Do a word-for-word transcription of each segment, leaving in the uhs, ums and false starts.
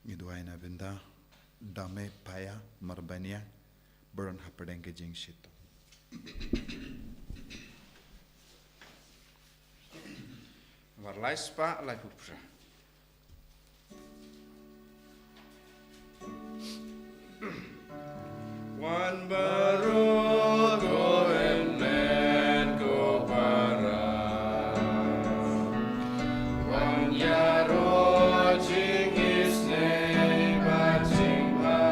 Ngi duwai na bynta Dame Paya Marbaniang, ba don hapdeng ka jingshitom. Nambar lai spah laiphew phra. Wan baroh ko hynmen ko para, wan ïaroh jingisynei bad jingbha.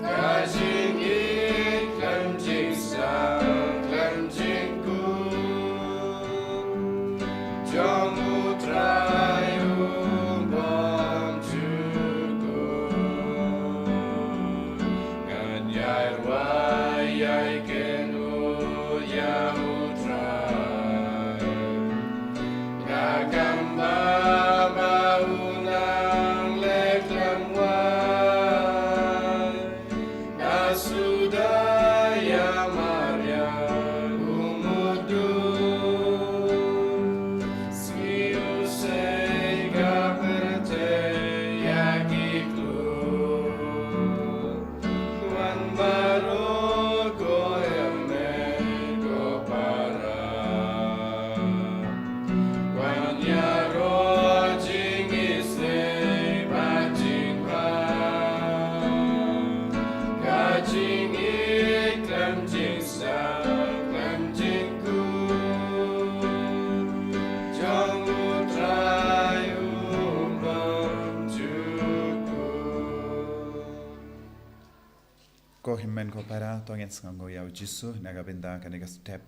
Ka jingïeit khlem jingstad khlem jingkut jong Para, to ngin sngewnguh ïa u Jisu na ka bynta kane ka step.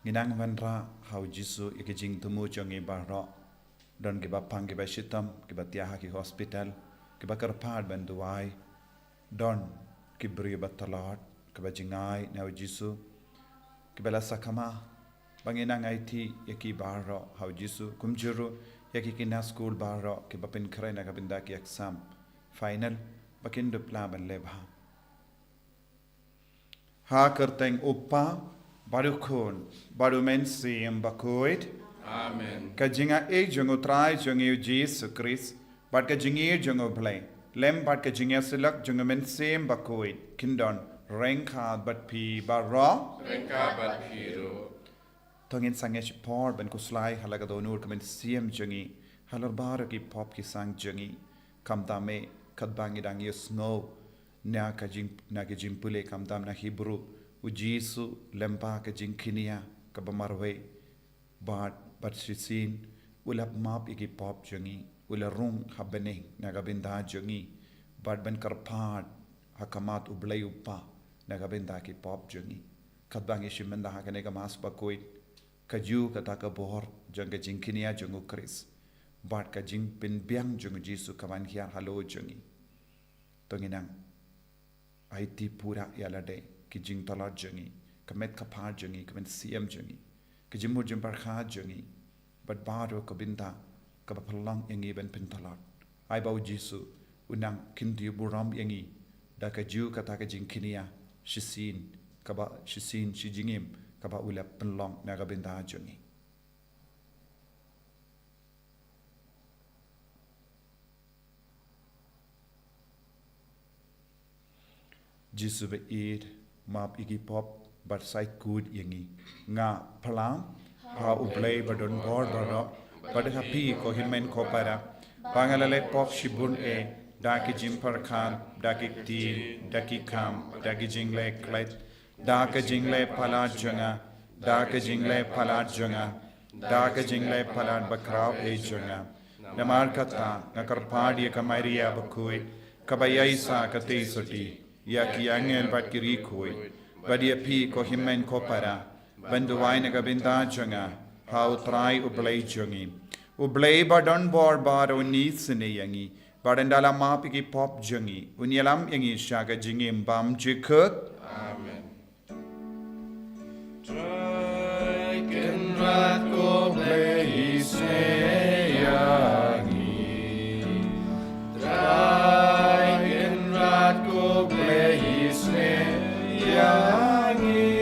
Ngi nang wanrah ha u Jisu ïa ki jingthmu jong ngi baroh. Don kiba pang kiba shitom, kiba thiah ha ki hospital, kiba kyrpad ban duwai. Don ki briew ba tlot, kiba jngai na u Jisu, kiba la sakma. Ba ngi nang aiti ïa ki baroh ha u Jisu, kumjuh ruh ïa ki khynnah skul baroh kiba pynkhreh na ka bynta ki exam final, ba kin dup lah ban leh bha. Ha kyrteng u Kpa, bad u Khun, bad u Mynsiem Bakhuid. Amen. Ka jingaiei jong u Trai jong ngi u Jisu Khrist, bad ka jingïeit jong u Blei, lem bad ka jingïasyllok jong u Mynsiem Bakhuid, kin don ryngkat bad phi baroh. Ryngkat bad phi ruh. To ngin sangeh shipor ban khuslai ha la ka dohnud ka mynsiem jong ngi, halor baroh ki pop ki sang jong ngi. Khamtam eh, katba ngi dang ïohsngew na ka jing, na ka jingpule khamtam na Hebru, u Jisu lem bad ka jingkñia kaba marwei, bad, bad shisien u la map ïa ki pop jong ngi, u la rung ha bneng na ka bynta jong ngi, bad ban kyrpad ha khmat u Blei u Kpa na ka bynta ki pop jong ngi. Katba ngi shim bynta ha kane ka Mass Bakhuid, kajuh kata ka bor jong ka jingkñia jong u Khrist, bad ka jingpynbiang jong u Jisu ka ban hiar halor jong ngi. To ngin nang aiti pura ïa lade, ki jingtlot jong ngi, ka met ka phad jong ngi, ka mynsiem jong ngi, ka jingmut jingpyrkhat jong ngi, bad baroh ka bynta kaba pynlong ïa ngi ban pyntlot. Ai ba u Jisu u nang kyntiew burom ïa ngi da kajuh kata ka jingkñia shisien, kaba shisien shi jingim kaba u la pynlong na ka bynta jong ngi. Jisu ba ïeit, map ïa ki pop bad shait kut ïa ngi. Nga phla ha u Blei ba don bor baroh, bad ha phi ko hynmen ko para, ba nga la leh pop shibun eh, da ki jingpyrkhat, da ki ktien, da ki kam, da ki jingleh klet, da ka jingleh palat jong nga, da ka jingleh palat jong nga, da ka jingleh palat bakhraw eh jong nga. Namar kata nga kyrpad ïa ka Maria bakhuid, kaba ïaisah katei sati ïa ki angel bad ki riewkhuid, bad ïa phi ko hynmen ko para, ban duwai na ka bynta jong nga ha u Trai u Blei jong ngi. U Blei ba don bor baroh un isynei ïa ngi, bad ynda la map ïa ki pop jong ngi, un ïalam ïa ngi sha ka jingim bymjukut. Amen. Trai Kynrad ko Blei isynei ïa ngi. Trai Kynrad ko Blei isynei ïa ngi.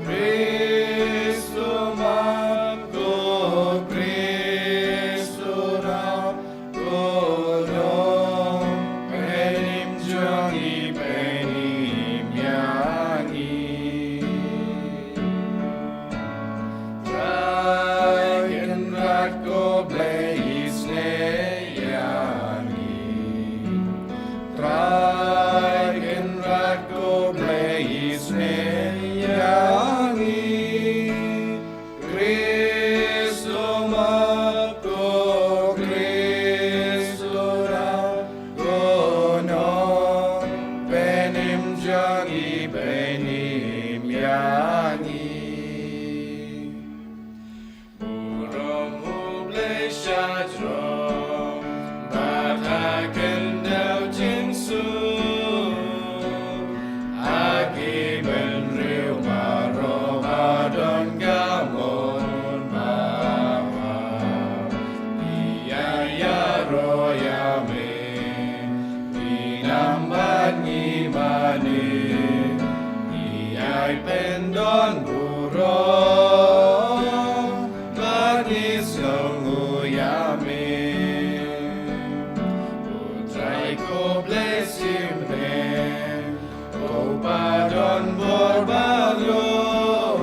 Khrist u map ko, Khrist u rah ko, nongpynim jong ngi, pynim ïa ngi. Trai Kynrad ko Blei isynei ïa ngi. Trai Kynrad ko Blei isynei ïa ngi. Khrist u map ko, Khrist u rah ko, nongpynim jong ngi, pynim ïa ngi. Burom U Blei shajrong, bad ha khyndew jingsuk. Ha ki bynriew baroh ba don ka mon ba bha, ngi ïa ïaroh ïa me. Ngi nam bad ngi mane, ngi ai pyndon burom, bad ngi sngewnguh ïa me. U Trai ko Blei shimet, ko Kpa don bor baroh,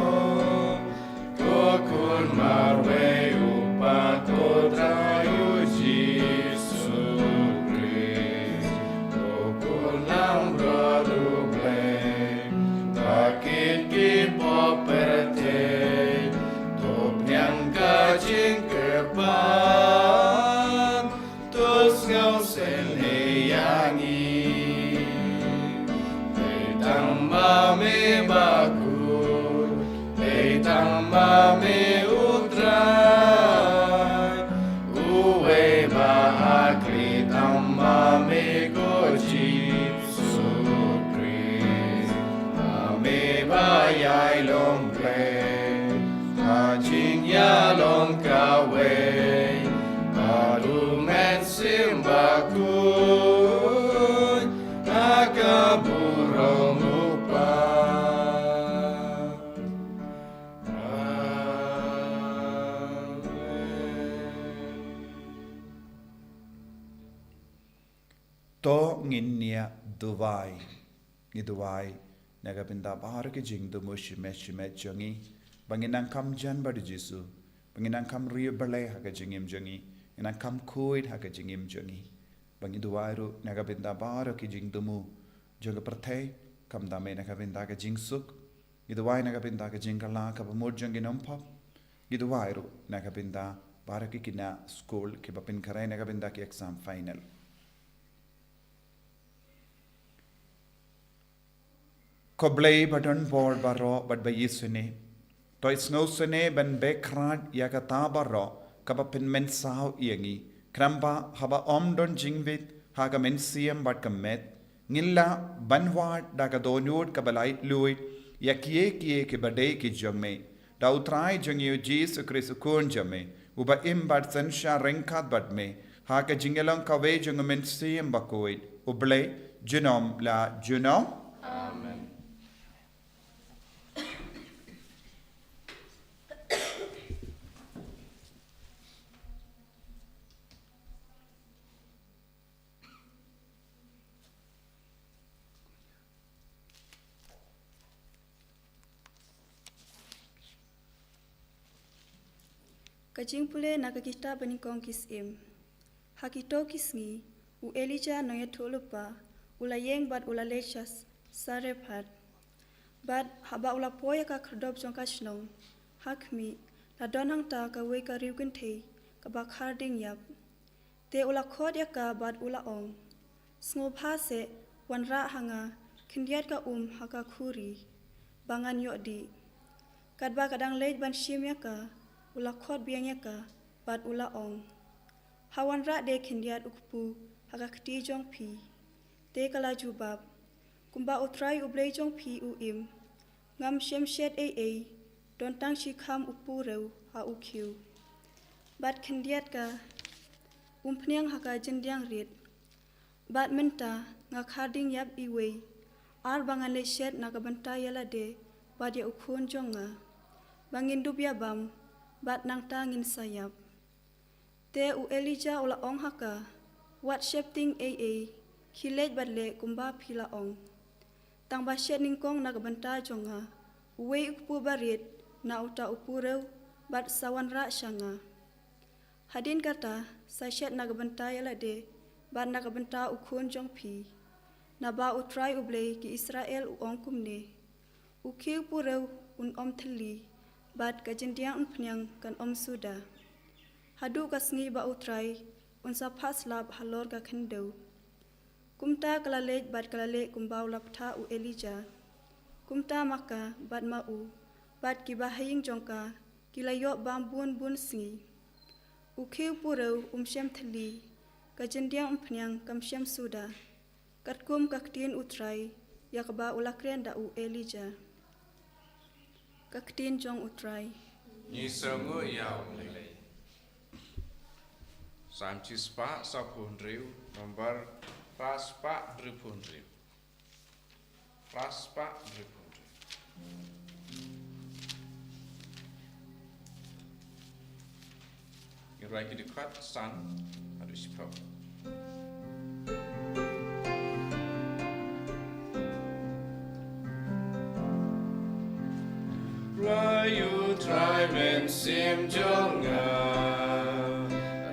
ko Khun marwei U Kpa, ko Trai U Jisu Khrist, ko Khun langbrot U Blei. Ba kit ki pop pyrthei, to pdiang ka jingkyrpad, to sngewsynei ïa ngi. Dei long Blei, ha jingïalong kawei bad U Mynsiem Bakhuid, ha ka burom U Kpa. Amen. To ngin ïa duwai. Ngi duwai na ka bynta baroh ki jingthmu shimet shimet jong ngi, ba ngin nang kham jan bad U Jisu, ba ngin nang kham riewblei ha ka jingim jong ngi, ngin nang kham khuid ha ka jingim jong ngi. Ba ngi duwai ruh na ka bynta baroh ki jingthmu jong ka pyrthei, khamtam eh na ka bynta ka jingsuk. Ngi duwai na ka bynta ka jingkylla kaba mut jong ki nongpop. Ngi duwai ruh na ka bynta baroh ki khynnah skul kiba pynkhreh na ka bynta ki exam final. Ko Blei ba don bor baroh bad ba isynei, to isynei ban beh krat ïa kata baroh kaba pynmynsaw ïa ngi, khnang ba haba ym don jingwit ha ka mynsiem bad ka met, ngin lah ban wad da ka dohnud kaba laitluid ïa kiei kiei kiba dei ki jong me, da U Trai jong ngi U Jisu Khrist U Khun jong me, uba im bad synshar ryngkat bad me ha ka jingïalong kawei jong U Mynsiem Bakhuid, U Blei junom la junom. Amen. Ka jingpule na ka kitab Banyngkong ki Syiem. Ha kito ki sngi, u Elijah nongïathuhlypa u la ïeng bad u la leit sha Sarephath. Bad haba u la poi ïa ka khyrdop jong ka shnong, ha khmih, la don hangta kawei ka riewkynthei kaba kharding ïap. Te u la khot ïa ka bad u la ong, sngewbha seh, wanrah ha nga khyndiat ka um ha ka khuri, ba ngan ïoh dih. Katba ka dang leit ban shim ïa ka, u la khot biang ïa ka bad u la ong, ha wanrah de khyndiat u kpu ha ka kti jong phi. Te ka la jubab, kumba U Trai U Blei jong phi u im, ngam shym shet ei ei, don tang shi kham u purew ha u khiew. Bad khyndiat ka umphniang ha ka jyndiang rit. Bad mynta nga kharding ïap iwei, ar ba ngan leit shet na ka bynta ïa lade bad ïa u khun jong nga, ba ngin dup ïa bam, bad nangta ngin sa ïap. Te u Elijah u la ong ha ka, wat sheptieng ei ei, khie leit bad leh kumba phi la ong. Tang ba shet nyngkong na ka bynta jong nga uwei u kpu barit na uta u purew, bad sa wanrah sha nga. Hadien kata, sa shet na ka bynta ïa lade bad na ka bynta u khun jong phi. Naba U Trai U Blei ki Israel u ong kumne, u khiew purew un ym thylli, bad ka jyndiang umphniang kan ym suda, haduh ka sngi ba U Trai un sa phah slap halor ka khyndew. Kumta ka la leit bad ka la leh kumba u la bthah u Elijah. Kumta ma ka bad ma u bad kiba ha ïing jong ka ki la ïoh bam bun bun sngi. U khiew purew um shym thylli, ka jyndiang umphniang kam shym suda. Katkum ka ktien U Trai ïa kaba u la kren da u Elijah. Ka ktien jong U Trai. Ngi sngewnguh ïa U Blei. Salm shispah sawphew hynriew, nambar phra spah hynriewphew hynriew. Phra spah hynriewphew hynriew. Ngi rwai ki dkhot san haduh shiphew. Rwai ïa U Trai Mynsiem jong nga,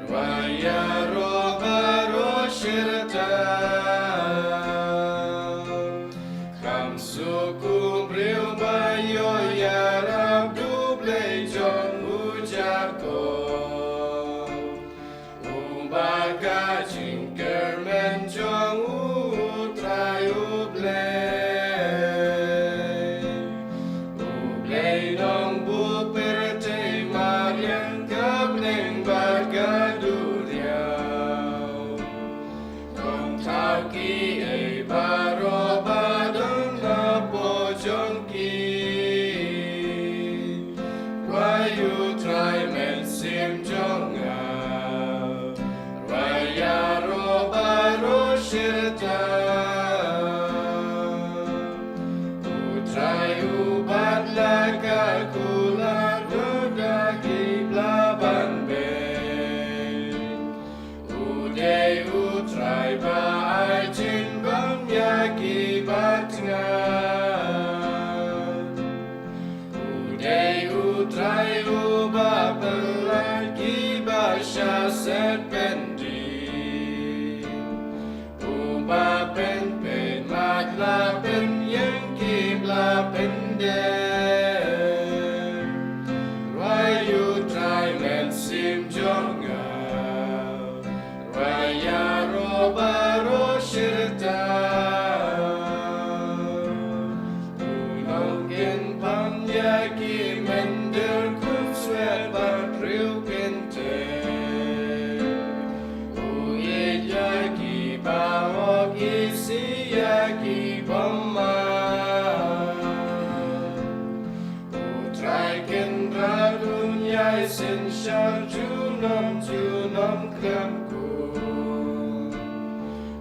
rwai ïaroh baroh shirta. Kam suk u briew ba ïoh ïarap da U Blei jong u Jakob, uba ka jingkyrmen jong U Trai U Blei. U Blei Nongbuh pyrthei, mariang ka bneng bad ka duriaw. Kum thaw kiei baroh ba don hapoh jong ki. Ka kular ruh da ki bla ban beh. U dei U Trai ba ai jingbam ïa ki batnga. U dei U Trai uba pynlait ki ba sha set pyndih. Uba pynpeit mat la pynïeng ki bla pyndem. Rwai U Trai mynsiem jong nga. Rwai ïaroh baroh shirta. U nongkynpang ïa ki mynder khunswet bad riewkynthei. U ïeit ïa ki bahok, isih ïa ki bymman. U Trai Kynrad un ïai synshar junom junom khlem kut.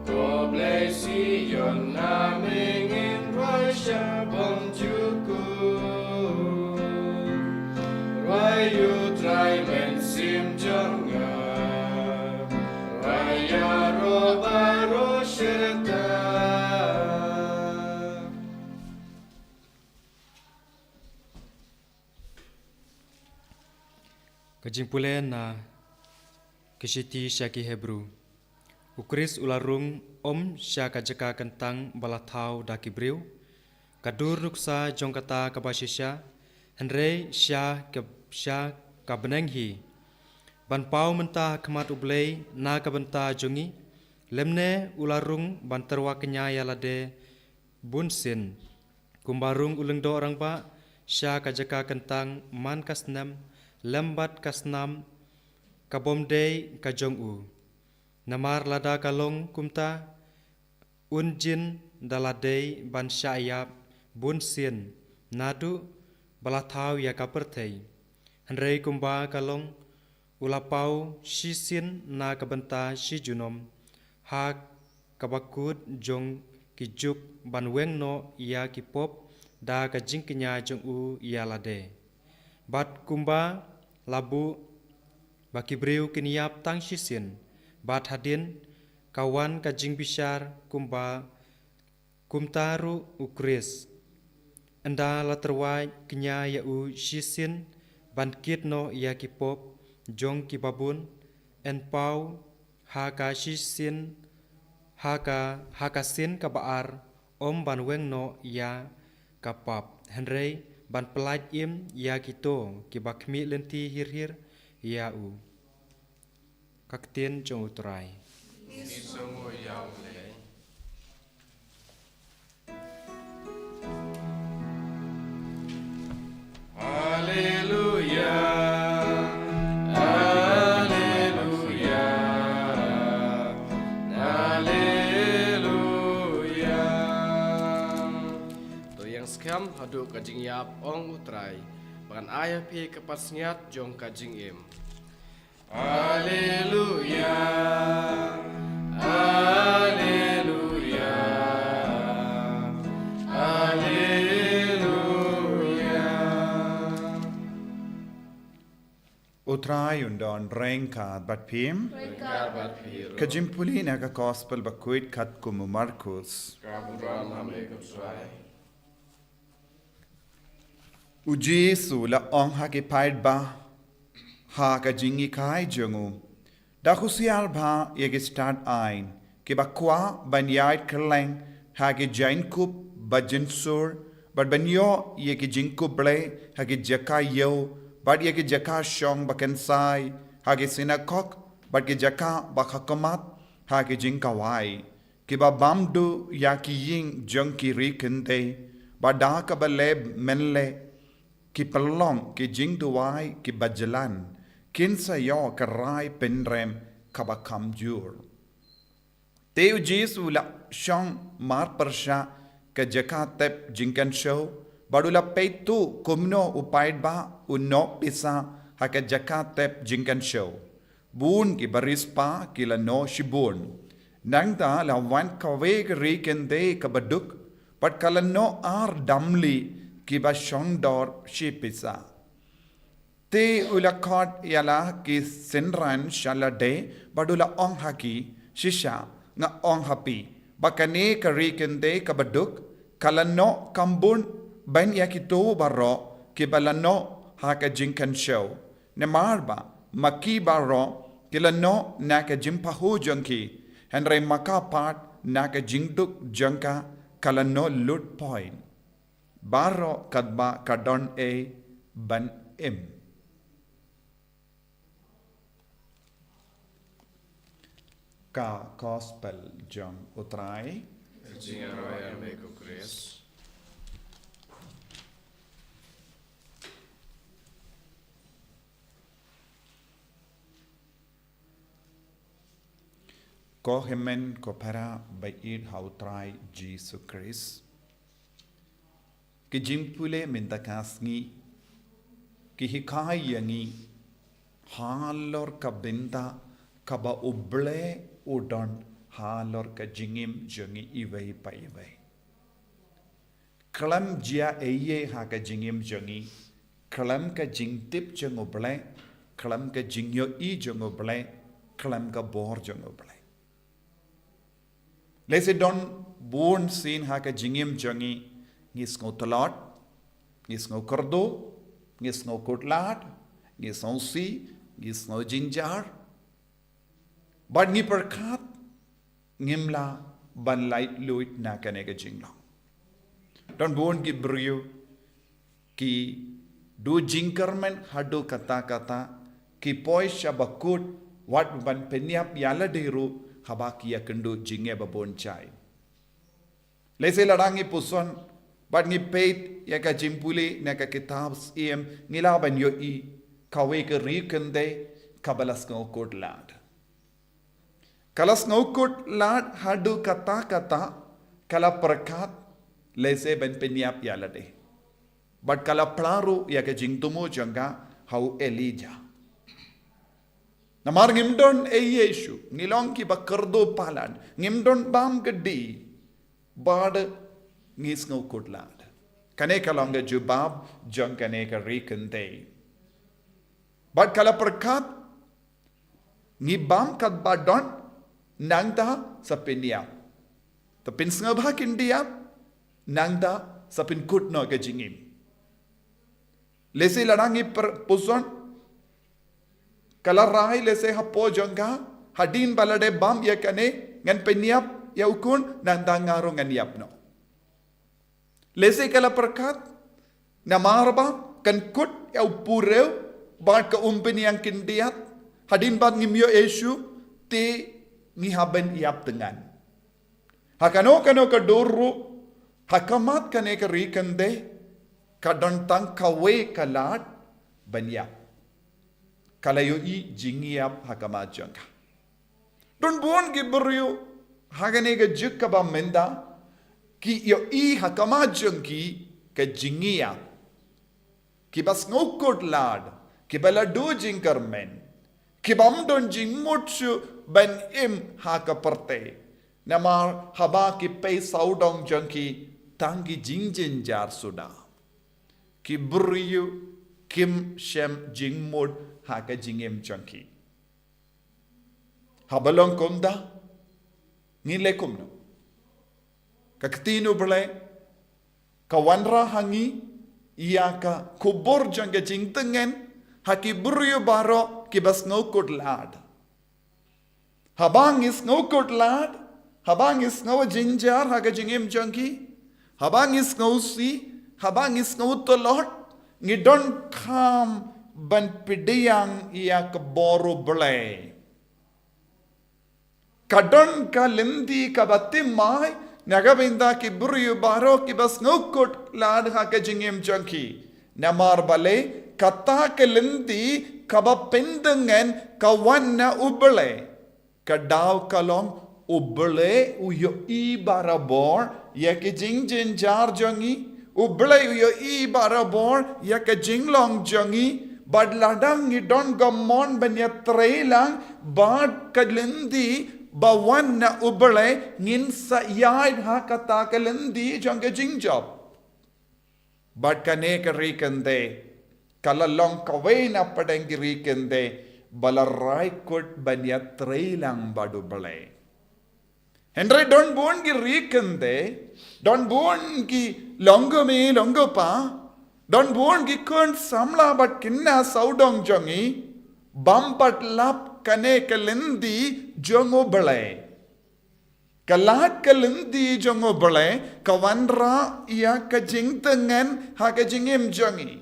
Ko Blei Sion, na me ngin rwai sha bymjukut. Rwai U Trai mynsiem jong nga. Rwai ïaroh baroh shirta. Ka jingpule na ka shithi sha ki Hebru. U Khrist u la rung ym sha ka jaka kyntang ba la thaw da ki briew, ka dur nuksa jong kata kaba shisha, hynrei sha ka, sha ka bneng hi, ban paw mynta ha khmat U Blei na ka bynta jong ngi, lymne u la rung ban tyrwa kñia ïa lade bun sien. Kumba rung u lyngdoh rangbah sha ka jaka kyntang man ka snem lem bad ka snam ka bym dei ka jong u. Namar lada ka long kumta, un jin da la dei ban shah ïap bun sien naduh ba la thaw ïa ka pyrthei. Hynrei kumba ka long, u la paw shisien na ka bynta shi junom ha kaba kut jong ki juk ban weng noh ïa ki pop da ka jingkñia jong u ïa lade. Bad kumba la buh ba ki briew kin ïap tang shisien, bad hadien ka wan ka jingbishar kumba kumta ruh U Khrist. Ynda la tyrwa kñia ïa u shisien ban kit noh ïa ki pop jong ki babun, yn paw ha ka shisien, ha ka, ha ka sien kaba ar, ym ban weng noh ïa ka pap, hynrei ban pyllait im ïa kito kiba khmih lynti hir hir ïa u. Ka ktien jong U Trai. Ngi sngewnguh ïa U Blei. Haleluya, haleluya, haleluya. To ïeng skhem haduh ka jingïap, ong U Trai, ba ngan ai ha phi ka pansngiat jong ka jingim. Haleluya, haleluya, haleluya. U Trai un don ryngkat bad phi. Ryngkat bad phi ruh. Ka jingpule na ka Gospel bakhuid katkum u Markus. Ka burom ha me ko Trai. U Jisu u la ong ha ki paidbah ha ka jinghikai jong u, da husiar bha ïa ki stad aiñ kiba kwah ban ïaid kylleng ha ki jaiñkup ba jynsur, bad ban ïoh ïa ki jingkup Blei ha ki jaka ïew, bad ïa ki jaka shong ba kynsai, ha ki synagog, bad ki jaka ba kha khmat ha ki jingkhawai. Kiba bam duh ïa ki ïing jong ki ri kyndei, bad da kaba leh mynleh ki pynlong ki jingduwai kiba jlan, kin sa ïoh ka rai pynrem kaba kham jur. Te u Jisu u la shong marpyrshah ka jaka tep jingkynshew, bad u la peit tuh kumno u paidbah u noh pisa ha ka jaka tep jingkynshew. Bun ki baris pa ki la noh shibun. Nangta la wan kawei ka ri kyndei kaba duk, bad ka la noh ar damli kiba shongdor shi pisa. Te u la khot ïa la ki synran sha lade, bad u la ong ha ki, Shisha, nga ong ha phi, ba kane ka ri kyndei kaba duk, ka la noh kham bun ban ïa kito baroh kiba la noh ha ka jingkynshew. Namar ba ma ki baroh ki la noh na ka jingpahuh jong ki, hynrei ma ka pat na ka jingduk jong ka, ka la noh lut poi. Baroh katba ka don ei ban im. Ka Gospel jong U Trai. Ka jingïaroh ïa me ko Khrist. Ko hynmen ko para ba ïeit ha U Trai Jisu Khrist. Ki jingpule mynta ka sngi ki hikai ïa ngi halor ka bynta kaba U Blei u don halor ka jingim jong ngi iwei pa iwei. Khlem jia ei ei ha ka jingim jong ngi, khlem ka jingtip jong U Blei, khlem ka jingïohi jong U Blei, khlem ka bor jong U Blei. Lehse don bun sien ha ka jingim jong ngi, ngi sngew tlot, ngi sngew kyrduh, ngi sngew khuslai, ngi sngew sih, ngi sngew jynjar. Bad ngi pyrkhat ngim lah ban laitluid na kane ka jinglong. Don bun ki briew ki duh jingkyrmen haduh katta katta, ki poi sha bakut, wat ban pynïap ïa lade ruh haba ki ïakynduh jingeh babun jait. Lehse lada ngi puson bad ngi peit ïa ka jingpule na ka kitab Syiem, ngi lah ban ïohi kawei ka ri kyndei kaba la sngew khuslai. Ka la sngew khuslai haduh katta katta, ka la pyrkhat lehse ban pynïap ïa lade. Bad ka la phla ruh ïa ka jingthmu jong ka ha u Elijah. Namar ngim don ei ei shuh, ngi long kiba kyrduh palat, ngim don bam kti, bad ngi sngew khuslai. Kane ka long ka jubab jong kane ka ri kyndei. Bad ka la pyrkhat, ngi bam katba don, nangta sa pynïap. Te pynsngewbha kin ïap, nangta sa pynkut noh ka jingim. Lehse lada ngi pyrkhat puson, ka la rai lehse hapoh jong ka, hadien ba lade bam ïa kane, ngan pynïap ïa u khun, nangta nga ruh ngan ïap noh. Lehse ka la pyrkhat, namar ba kan kut ïa u briew, bad ka umphniang khyndiat, hadien ba ngim ïoh ei ei shuh, te ngi hap ban ïap tyngan. Ha kano kano ka dur ruh, ha khmat kane ka ri kyndei, ka don tang kawei ka lad ban ïap. Ka la ïohi jingïap ha khmat jong ka. Don bun ki briew ha kane ka juk kaba mynta, ki ïohi ha khmat jong ki ka jingïap. Kiba sngew khuslai, kiba la duh jingkyrmen, kibym don jingmut shuh ban im ha ka pyrthei. Namar haba ki peit sawdong jong ki, tang ki jingjynjar suda. Ki briew kim shem jingmut ha ka jingim jong ki. Haba long kumta, ngin leh kumno? Ka ktien U Blei ka wanrah ha ngi ïa ka khubor jong ka jingtngen ha ki briew baroh kiba sngew khuslai. Haba ngi sngew khuslai, haba ngi sngew jynjar ha ka jingim jong ki, haba ngi sngew sih, haba ngi sngew tlot, ngi donkam ban pdiang ïa ka bor U Blei. Ka don ka lynti kaba thymmai na ka bynta ki briew baroh kiba sngew khuslai ha ka jingim jong ki. Namar balei? Kata ka lynti kaba pyntngen ka wan na U Blei. Ka daw ka long U Blei u ïohi barabor ïa ki jingjynjar jong ngi. U Blei u ïohi barabor ïa ka jinglong jong ngi. Bad lada ngi don ka mon ban ïatreilang bad ka lynti ba wan na U Blei, ngin sa ïaid ha kata ka lynti jong ka jingjop. Bad kane ka ri kyndei ka la long kawei na pdeng ki ri kyndei ba la rai kut ban ïatrei lang bad U Blei. Hynrei don bun ki ri kyndei, don bun ki long kmie long kpa, don bun ki khun samla bad khynnah sawdong jong ngi, bym pat lap kane ka lynti jong U Blei. Ka lad ka lynti jong U Blei ka wanrah ïa ka jingtngen ha ka jingim jong ngi.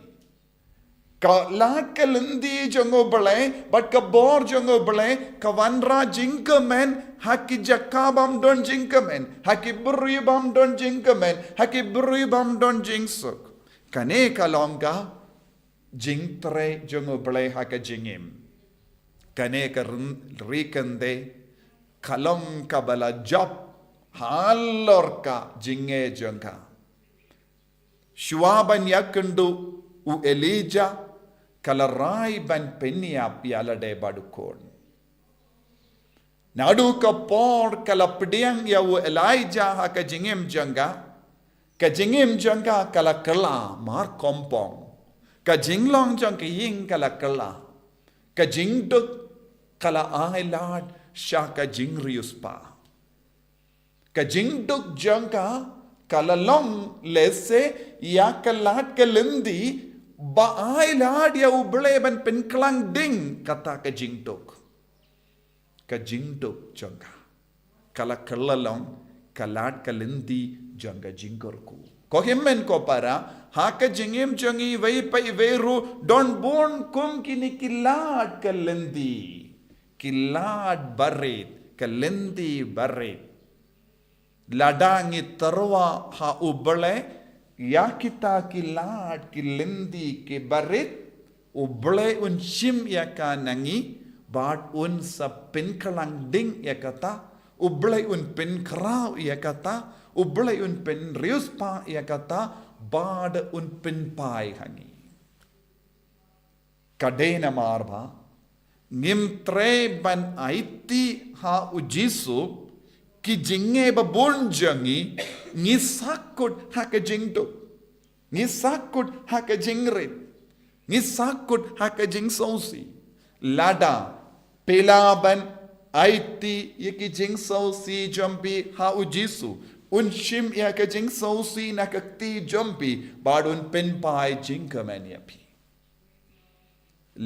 Ka lad ka lynti jong U Blei bad ka bor jong U Blei ka wanrah jingkmen ha ki jaka bym don jingkmen, ha ki briew bym don jingkmen, ha ki briew bym don jingsuk. Kane ka long ka jingtrei jong U Blei ha ka jingim. Kane ka ri kyndei ka long kaba la jop halor ka jingngeit jong ka. Shuwa ban ïakynduh u Elijah ka la rai ban pynïap ïa lade bad u khun. Naduh ka por ka la pdiang ïa u Elijah ha ka jingim jong ka, ka jingim jong ka ka la kylla mar kompong. Ka jinglong jong ka ïing ka la kylla. Ka jingduk ka la ailad sha ka jingriewspah. Ka jingduk jong ka ka la long lehse ïa ka lad ka lynti ba ailad ïa U Blei ban pynkhlaiñ ding kata ka jingduk. Ka jingduk jong ka ka la kylla long ka lad ka lynti jong ka jingkyrkhu. Ko hynmen ko para, ha ka jingim jong ngi iwei pa iwei ruh don bun kum kine ki lad ka lynti, ki lad barit, ka lynti barit. Lada ngi tyrwa ha U Blei ïa kita ki lad ki lynti ki barit, U Blei un shim ïa ka na ngi bad un sa pynkhlaiñ ding ïa kata. U Blei un pynkhraw ïa kata. U Blei un pynriewspah ïa kata bad un pynphai ha ngi. Ka dei namar ba ngim trei ban aiti ha U Jisu, ki jingngeit ba bun jong ngi, ngi sahkut ha ka jingduk, ngi sahkut ha ka jingrit, ngi sahkut ha ka jingsngewsih. Lada phi lah ban aiti ïa ki jingsngewsih jong phi ha U Jisu, un shim ïa ka jingsngewsih na ka kti jong phi bad un pynphai jingkmen ïa phi.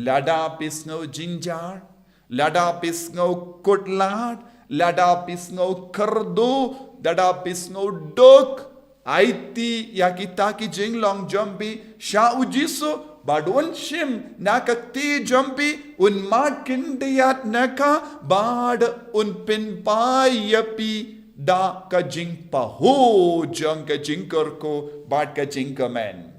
Lada phi sngew jynjar, lada phi sngew khuslai, lada phi sngew kyrduh, lada phi sngew duk, aiti ïa kita ki jinglong jong phi sha U Jisu bad un shim na ka kti jong phi, un mad khyndiat na ka bad un pynphai ïa phi da ka jingpahuh jong ka jingkyrkhu bad ka jingkmen.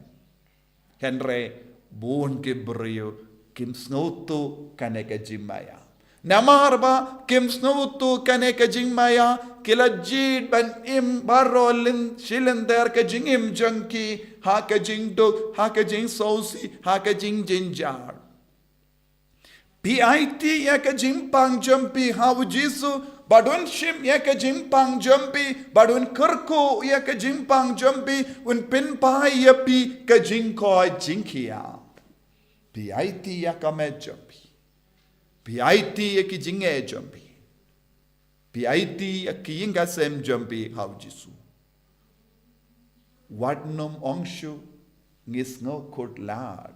Hynrei bun ki briew kim sngewthuh kane ka jingmaïa. Namar ba kim sngewthuh kane ka jingmaïa, ki la jied ban im baroh lyn shi lynter ka jingim jong ki ha ka jingduk, ha ka jingsngewsih, ha ka jingjynjar. Phi aiti ïa ka jingpang jong phi ha U Jisu bad un shim ïa ka jingpang jong phi bad un kyrkhu ïa ka jingpang jong phi, un pynphai ïa phi ka jingkoit jingkhiah. Phi aiti ïa ka met jong phi, phi aiti ïa ki jingeh jong phi, phi aiti ïa ki ïing ki sem jong phi ha U Jisu. Wat nym ong shuh ngi sngew khuslai.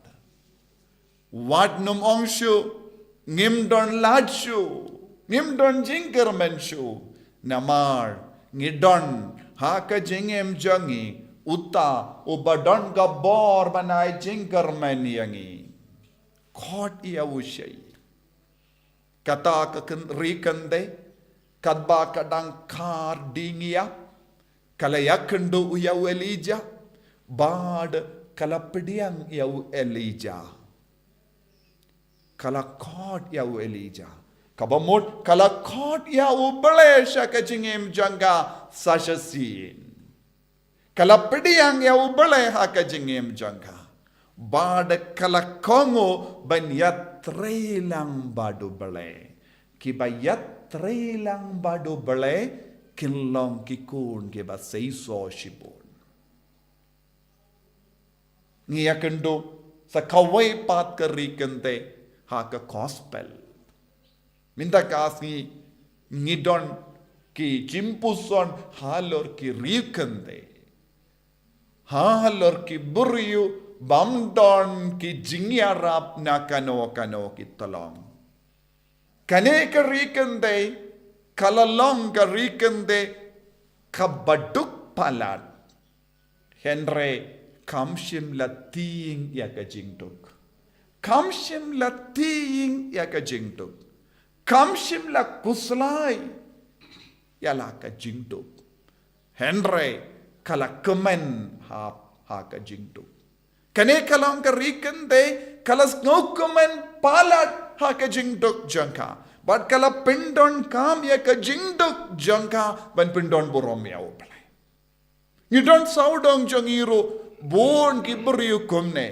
Wat nym ong shuh ngim don lad shuh, ngim don jingkyrmen shuh. Namar ngi don ha ka jingim jong ngi uta uba don ka bor ban ai jingkyrmen ïa ngi. Khot ïa u shai. Kata ka kyn-, ri kyndei, katba ka dang khar ding ïa, ka la ïakynduh ïa u Elijah bad ka la pdiang ïa u Elijah. Ka la khot ïa u Elijah. Kaba mut ka la khot ïa U Blei sha ka jingim jong ka sa shisien. Ka la pdiang ïa U Blei ha ka jingim jong ka bad ka la kohnguh ban ïatrei lang bad U Blei. Kiba ïatrei lang bad U Blei kin long ki khun kiba seisoh shibun. Ngi ïakynduh sa kawei pat ka ri kynthei ha ka gospel. Mynta ka sngi ngi don ki jingpuson halor ki ri kynthei, halor ki briew bym don ki jingïarap na kano kano ki tyllong. Kane ka ri kynthei ka la long ka ri kynthei kaba duk palat. Hynrei kam shym la tieng ïa ka jingduk. Kam shym la tieng ïa ka jingduk. Kam shym la khuslai ïa la ka jingduk. Hynrei ka la kmen ha, ha ka jingduk. Kane ka long ka ri kynthei ka la sngewkmen palat ha ka jingduk jong ka. Bad ka la pyndonkam ïa ka jingduk jong ka ban pyndonburom ïa U Blei. Ngi don sawdong jong ngi ruh bun ki briew kumne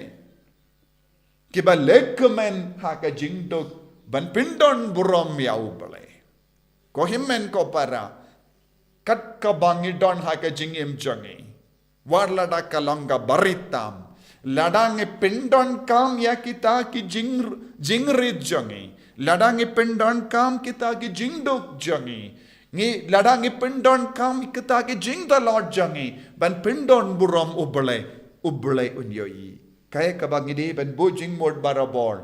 kiba la kmen ha ka jingduk ban pyndonburom ïa U Blei. Ko hynmen ko para, kat kaba ngi don ha ka jingim jong ngi, wat lada ka long kaba rit tam, lada ngi pyndonkam ïa kita ki jing, jingrit jong ngi, lada ngi pyndonkam kita ki jingduk jong ngi, ngi, lada ngi pyndonkam kita ki jingtlot jong ngi ban pyndonburom U Blei, U Blei un ïohi. Kaei kaba ngi dei ban buh jingmut barabor,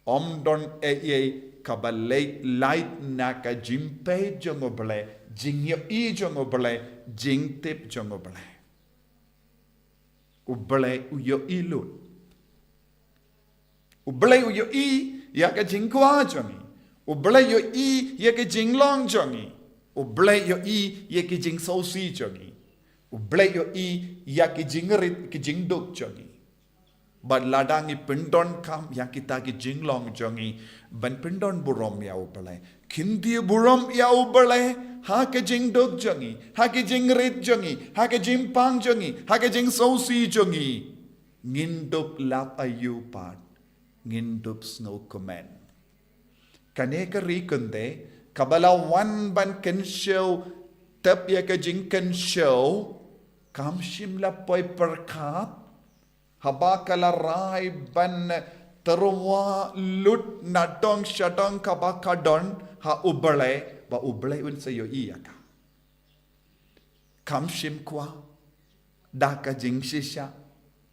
ym don ei ei kaba leit lait na ka jingpeit jong U Blei, jingïohi jong U Blei, jingtip jong U Blei. U Blei u ïohi lut. U Blei u ïohi ïa ka jingkwah jong ngi. U Blei u ïohi ïa ka jinglong jong ngi. U Blei u ïohi ïa ka jingsngewsih jong ngi. U Blei u ïohi ïa ka jingrit, ka jingduk jong ngi. Bad lada ngi pyndonkam ïa kita ki jinglong jong ngi ban pyndonburom ïa U Blei, kyntiew burom ïa U Blei ha ka jingduk jong ngi, ha ka jingrit jong ngi, ha ka jingpang jong ngi, ha ka jingsngewsih jong ngi, ngin dup lap aïu pat, ngin dup sngewkmen. Kane ka ri kynthei kaba la wan ban kynshew, tep ïa ka jingkynshew, kam shym la poi pyrkhat haba ka la rai ban tyrwa lut na dong sha dong kaba ka don ha U Blei, ba U Blei un sa ïohi ïa ka. Kam shym kwah da ka jingshisha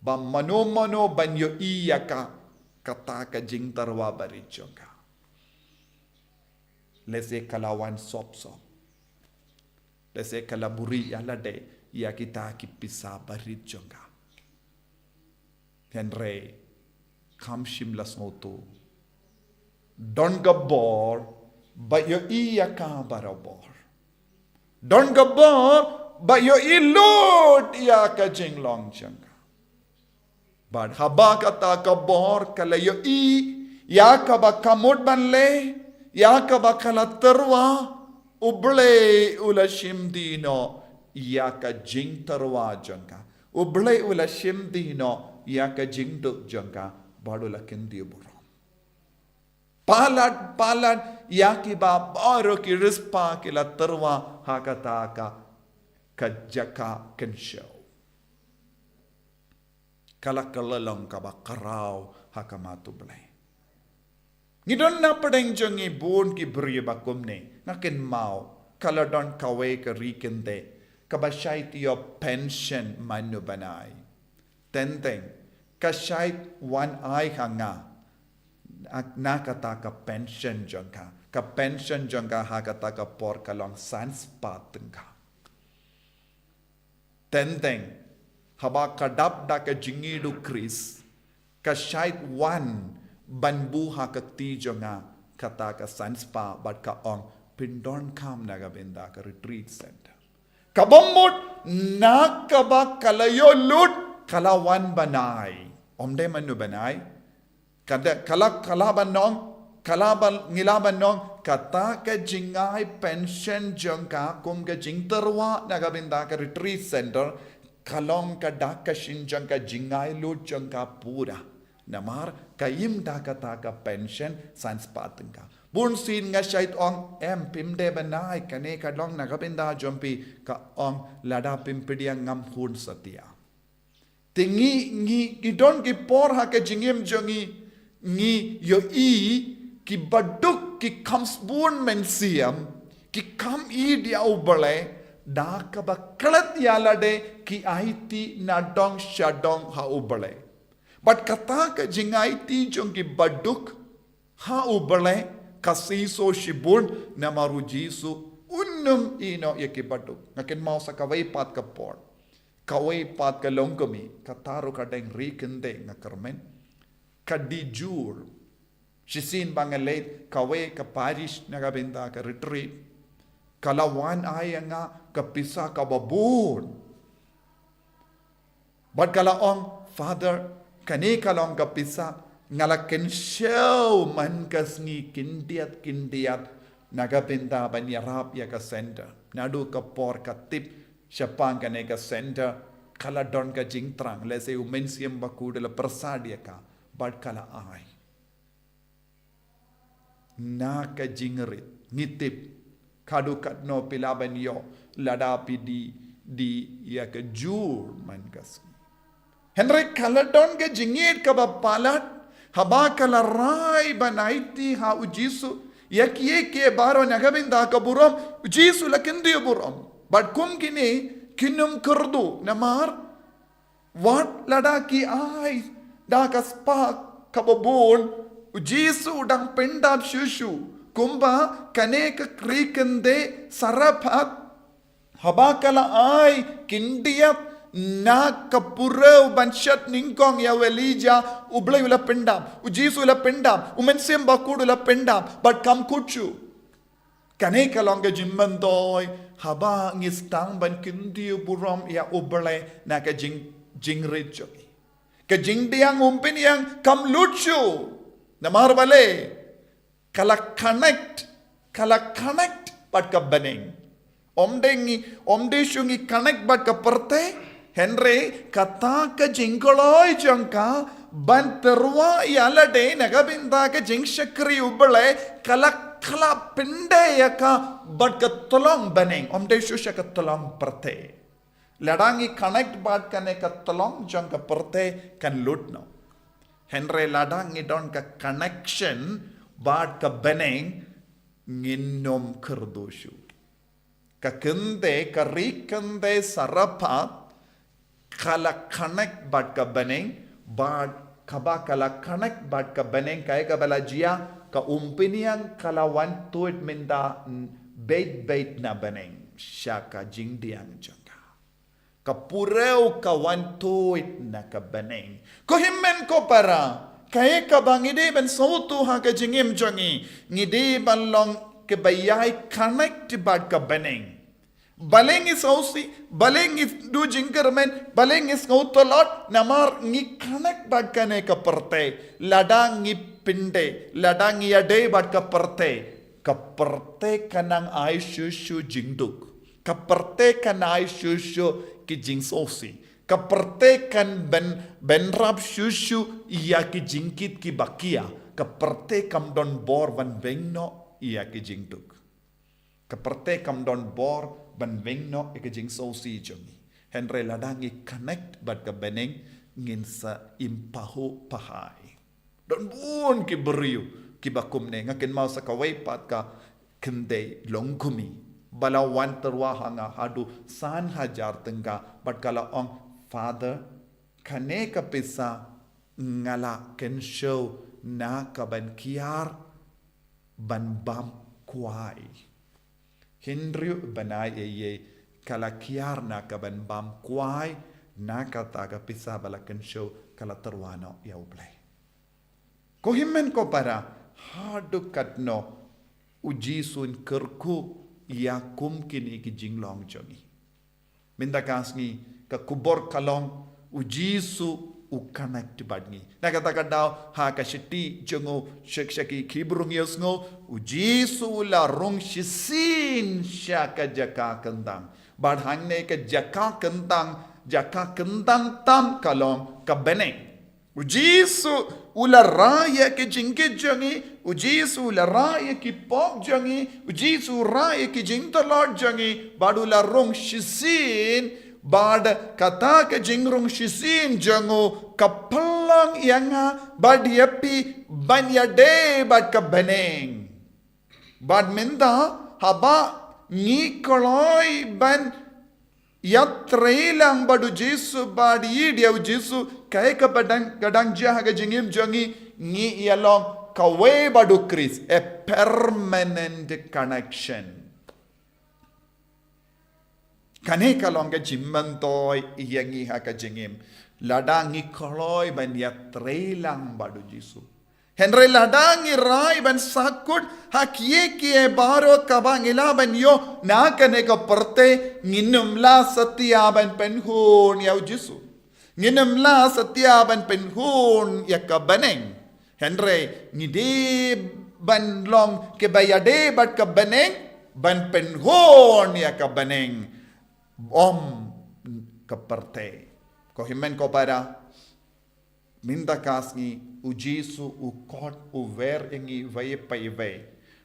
ba mano mano ban ïohi ïa ka, kata ka jingtyrwa barit jong ka. Lehse ka la wan sop sop. Lehse ka la buhrieh ïa lade ïa kita ki pisa barit jong ka. Hynrei kam shym la sngewthuh. Don ka bor ba ïohi ïa ka barabor. Don ka bor ba ïohi lut ïa ka jinglong jong ka. Bad haba kata ka bor ka la ïohi ïa kaba ka mut ban leh, ïa kaba ka la tyrwa, U Blei u la shim dih noh ïa ka jingtyrwa jong ka. U Blei u la shim dih noh ïa ka jingduk jong ka, bad u la kyntiew burom. Palat, palat ïa kiba baroh ki riewspah ki la tyrwa ha kata ka, ka jaka kynshew. Ka la kylla long kaba khraw ha khmat U Blei. Ngi don na pdeng jong ngi bun ki briew ba kumne, nga kynmaw ka la don kawei ka ri kynthei kaba shait ïoh pension man u bnai. Tengteng ka shait wan ai ha nga na kata ka pension jong ka. Ka pension jong ka ha kata ka por ka long san spah tyngka. Tengteng haba ka dap da ka jingïeit u Khrist, ka shait wan ban buh ha ka kti jong nga kata ka san spah bad ka ong, pyndonkam na ka bynta ka retreat center. Kaba mut na kaba ka la ïoh lut ka la wan ban ai. Ym dei mano ban ai. Ka dei, ka la, ka la ban ong, ka la ban, ngi la ban ong, kata ka jingai pension jong ka kum ka jingtyrwa na ka bynta ka retreat center, ka long ka dak ka shin jong ka jingai lut jong ka pura. Namar ka im da kata ka pension san spah tyngka. Bun sien nga shait ong, em, phim dei ban ai, kane ka long na ka bynta jong phi, ka ong, lada phim pdiang ngam hun satia. Te ngi, ngi, ngi don ki por ha ka jingim jong ngi, ngi ïohi ki baduk ki kham sbun mynsiem, ki kham ïeit ïa U Blei, da kaba klet ïa lade ki aiti na dong sha dong ha U Blei. Bad kata ka jingaiti jong ki baduk ha U Blei ka seisoh shibun namar U Jisu un ym ïehnoh ïa ki baduk. Nga kynmaw sa kawei pat ka por, kawei pat ka longkmie, kata ruh ka dang ri khyndai nga kyrmen. Ka dei jur. Shisien ba nga leit kawei ka parish na ka bynta ka retreat, ka la wan ai ïa nga ka pisa kaba bun. Bad ka la ong, "Father, kane ka long ka pisa, nga la kynshew man ka sngi khyndiat khyndiat na ka bynta ban ïarap ïa ka center." Naduh ka por ka tip shaphang kane ka center, ka la don ka jingthrang, lehse U Mynsiem Bakhuid u la pyrsad ïa ka, bad ka la ai. Na ka jingrit, ngi tip, kaduh katno phi lah ban ïoh, lada phi die, die ïa ka jur man ka sngi. Hynrei ka la don ka jingïeit kaba palat, haba ka la rai ban aiti ha U Jisu ïa kiei kiei baroh na ka bynta ka burom, U Jisu la kyntiew burom. Bad kum kine kin ym kyrduh, namar wat lada ki ai da ka spah kaba bun, U Jisu u dang pyndap shuh shuh. Kumba kane ka ri khyndai Sarephath, haba ka la ai khyndiat na ka purew ban shet nyngkong ïa u Elijah, U Blei u la pyndap, U Jisu u la pyndap, U Mynsiem Bakhuid u la pyndap, bad kam kut shuh. Kane ka long ka jingmyntoi haba ngi sdang ban kyntiew burom ïa U Blei na ka jing, jingrit jong ngi. Ka jingdiang umpynïang kam lut shuh. Namar balei? Ka la connect, ka la connect bad ka bneng. Ym dei ngi, ym dei shuh ngi connect bad ka pyrthei, hynrei kata ka jingkloi jong ka ban tyrwa ïa lade na ka bynta ka jingshakri U Blei, ka la khlap pyndei ïa ka bad ka tyllong bneng, ym dei shuh sha ka tyllong pyrthei. Lada ngi connect bad kane ka tyllong jong ka pyrthei kan lut noh. Hynrei lada ngi don ka connection bad ka bneng, ngin ym kyrduh shuh. Ka kynthei, ka ri kynthei Sarephath, ka la connect bad ka bneng, bad kaba ka la connect bad ka bneng, kaei kaba la jia, ka umpynïang ka la wan tuid mynta beit beit na bneng sha ka jingdiang jong ka. Ka purew ka wan tuid na ka bneng. Ko hynmen ko para, kaei kaba ngi dei ban sngewthuh ha ka jingim jong ngi, ngi dei ban long kiba ïai connect bad ka bneng. Balei ngi sngewsih, balei ngi duh jingkyrmen, balei ngi sngew tlot, namar ngi connect bad kane ka pyrthei. Lada ngi pyndei, lada ngi ïadei bad ka pyrthei, ka pyrthei kan nang ai shuh shuh jingduk. Ka pyrthei kan ai shuh shuh ki jingsngewsih. Ka pyrthei kan byn, bynrap shuh shuh ïa ki jingkit kiba khia. Ka pyrthei kam don bor ban weng noh ïa ki jingduk. Ka pyrthei kam don bor ban weng noh ïa ki jingsngewsih jong ngi. Hynrei lada ngi connect bad ka bneng, ngin sa im pahuh pahai. Don bun ki briew kiba kumne, nga kynmaw sa kawei pat ka kynthei longkmie ba la wan tyrwa ha nga haduh san hajar tyngka, bad ka la ong, "Father, kane ka pisa nga la kynshew na ka ban kiar ban bam kwai." Hynriew bnai ei ei ka la kiar na ka ban bam kwai, na kata ka pisa ba la kynshew ka la tyrwa noh ïa U Blei. Ko hynmen ko para, haduh katno U Jisu un kyrkhu ïa kum kine ki jinglong jong ngi? Mynta ka sngi ka khubor ka long U Jisu u connect bad ngi. Na kata ka daw ha ka shithi jong u sha ki Hebru ngi ïohsngew, U Jisu u la rung shisien sha ka jaka kyntang. Bad hangne ka jaka kyntang, jaka kyntang tam ka long ka bneng. U Jisu u la rai ïa ki jingkit jong ngi, U Jisu u la rai ïa ki pop jong ngi, U Jisu u rai ïa ki jingtlot jong ngi, bad u la rung shisien Bad kata ka jingrung shisien jong u ka pynlong ïa nga bad ïa phi ban ïadei bad ka bneng. Bad mynta haba ngi kloi ban ïatrei lang bad u Jisu bad ïeit ïa u Jisu, kaei kaba dang, ka dang jia ha ka jingim jong ngi, ngi ïa long kawei bad u Khrist, a permanent connection. Kane ka long ka jingmyntoi ïa ngi ha ka jingim. Lada ngi kloi ban ïatrei lang bad u Jisu. Hynrei lada ngi rai ban sahkut ha kiei kiei baroh kaba ngi lah ban ïoh na kane ka pyrthei, ngin ym lah satia ban pynhun ïa u Jisu. Ngin ym lah satia ban pynhun ïa ka bneng. Hynrei ngi dei ban long kiba ïadei bad ka bneng, ban pynhun ïa ka bneng. Ym ka pyrthei. Ko hynmen ko para, mynta ka sngi u Jisu u khot, u wer ïa ngi iwei pa iwei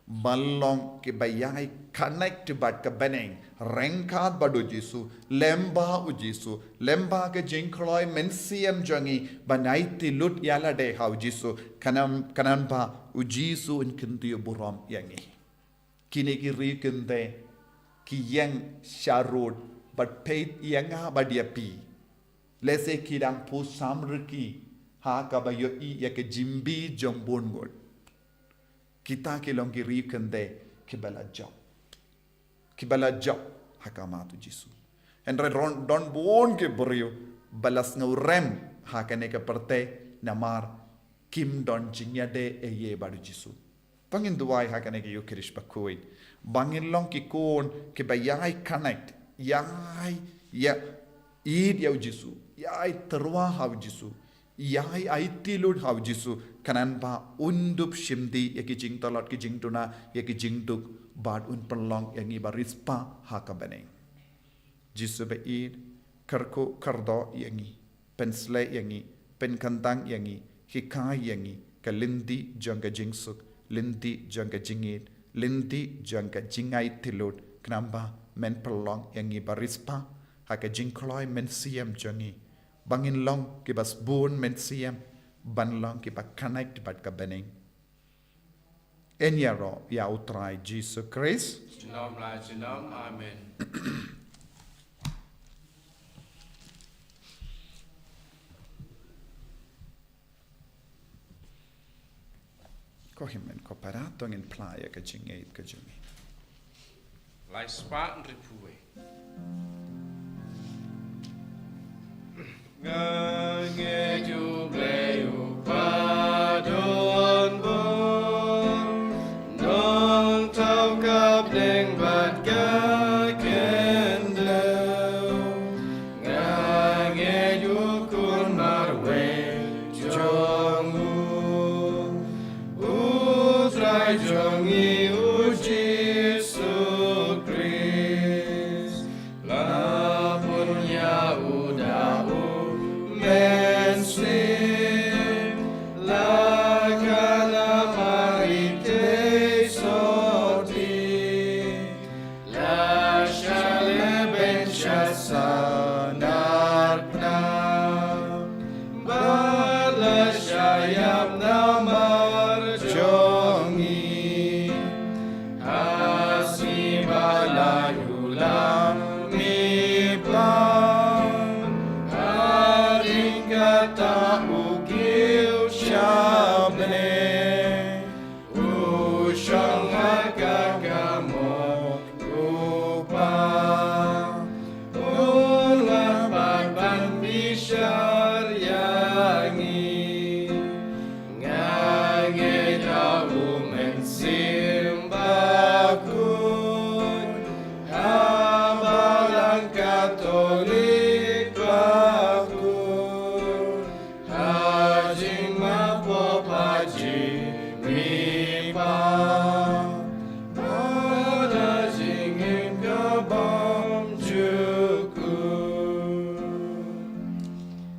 ban long kiba ïai connect bad ka bneng, ryngkat bad u Jisu, lyngba u Jisu, lyngba ka jingkloi mynsiem jong ngi ban aiti lut ïalade ha u Jisu, khnang, khnang ba u Jisu un kyntiew burom ïa ngi. Kine ki ri kynthei ki ïeng sharud bad peit ïa nga bad ïa phi. Lehse ki dang pyrshang riki ha kaba ïohi ïa ka jingbi jong bun ngut. Kita ki long ki ri kynthei kiba la jop. Kiba la jop ha khmat u Jisu. Hynrei don, don bun ki briew ba la sngewrem ha kane ka pyrthei namar kim don jingïadei ei ei bad u Jisu. To ngin duwai ha kane ka Eucharist bakhuid ba ngin long ki khun kiba ïai connect, ïai, ïai ïeit ïa u Jisu, ïai tyrwa ha u Jisu, ïai aiti lut ha u Jisu, khnang ba un dup shim dih ïa ki jingtlot, ki jingduna, ïa ki jingduk, bad un pynlong ïa ngi ba riewspah ha ka bneng. Jisu ba ïeit, kyrkhu kyrdoh ïa ngi, pynshlei ïa ngi, pynkyntang ïa ngi, hikai ïa ngi ka lynti jong ka jingsuk, lynti jong ka jingïeit, lynti jong ka jingaiti lut, khnang ba men pynlong ïa ngi ba riewspah ha ka jingkloi mynsiem jong ngi, ba ngin long kiba sbun mynsiem, ban long kiba connect bad ka bneng. Yn ïaroh ïa u Trai Jisu Khrist. Junom la junom. Amen. Ko hynmen ko para, to ngin phla ïa ka jingïeit ka jong ngi. Lai spah hynriewphew wei. Nga ngeit U Blei uba don bor, nongthaw ka bneng bad ka khyndew. Nga ngeit U Khun marwei jong U, U Trai jong ngi U Jisu Khrist. La bun ïa U da U Mynsiem, la kha namar i tei sotti. La shah lehbeiñ sha sanar pnah, bad la shah ïap namar jong ngi. Ha sngi ba la ïoh lam mihpat, hadien kata U kiew sha bneng. U shong ha ka kamot U Kpa, un wan pat ban bishar ïa ngi. Nga ngeit ha U Mynsiem Bakhuid, ha Balang Katholik bakhuid, ha jingmap pop ha jingmihpat, bad ha jingim ka bymjukut.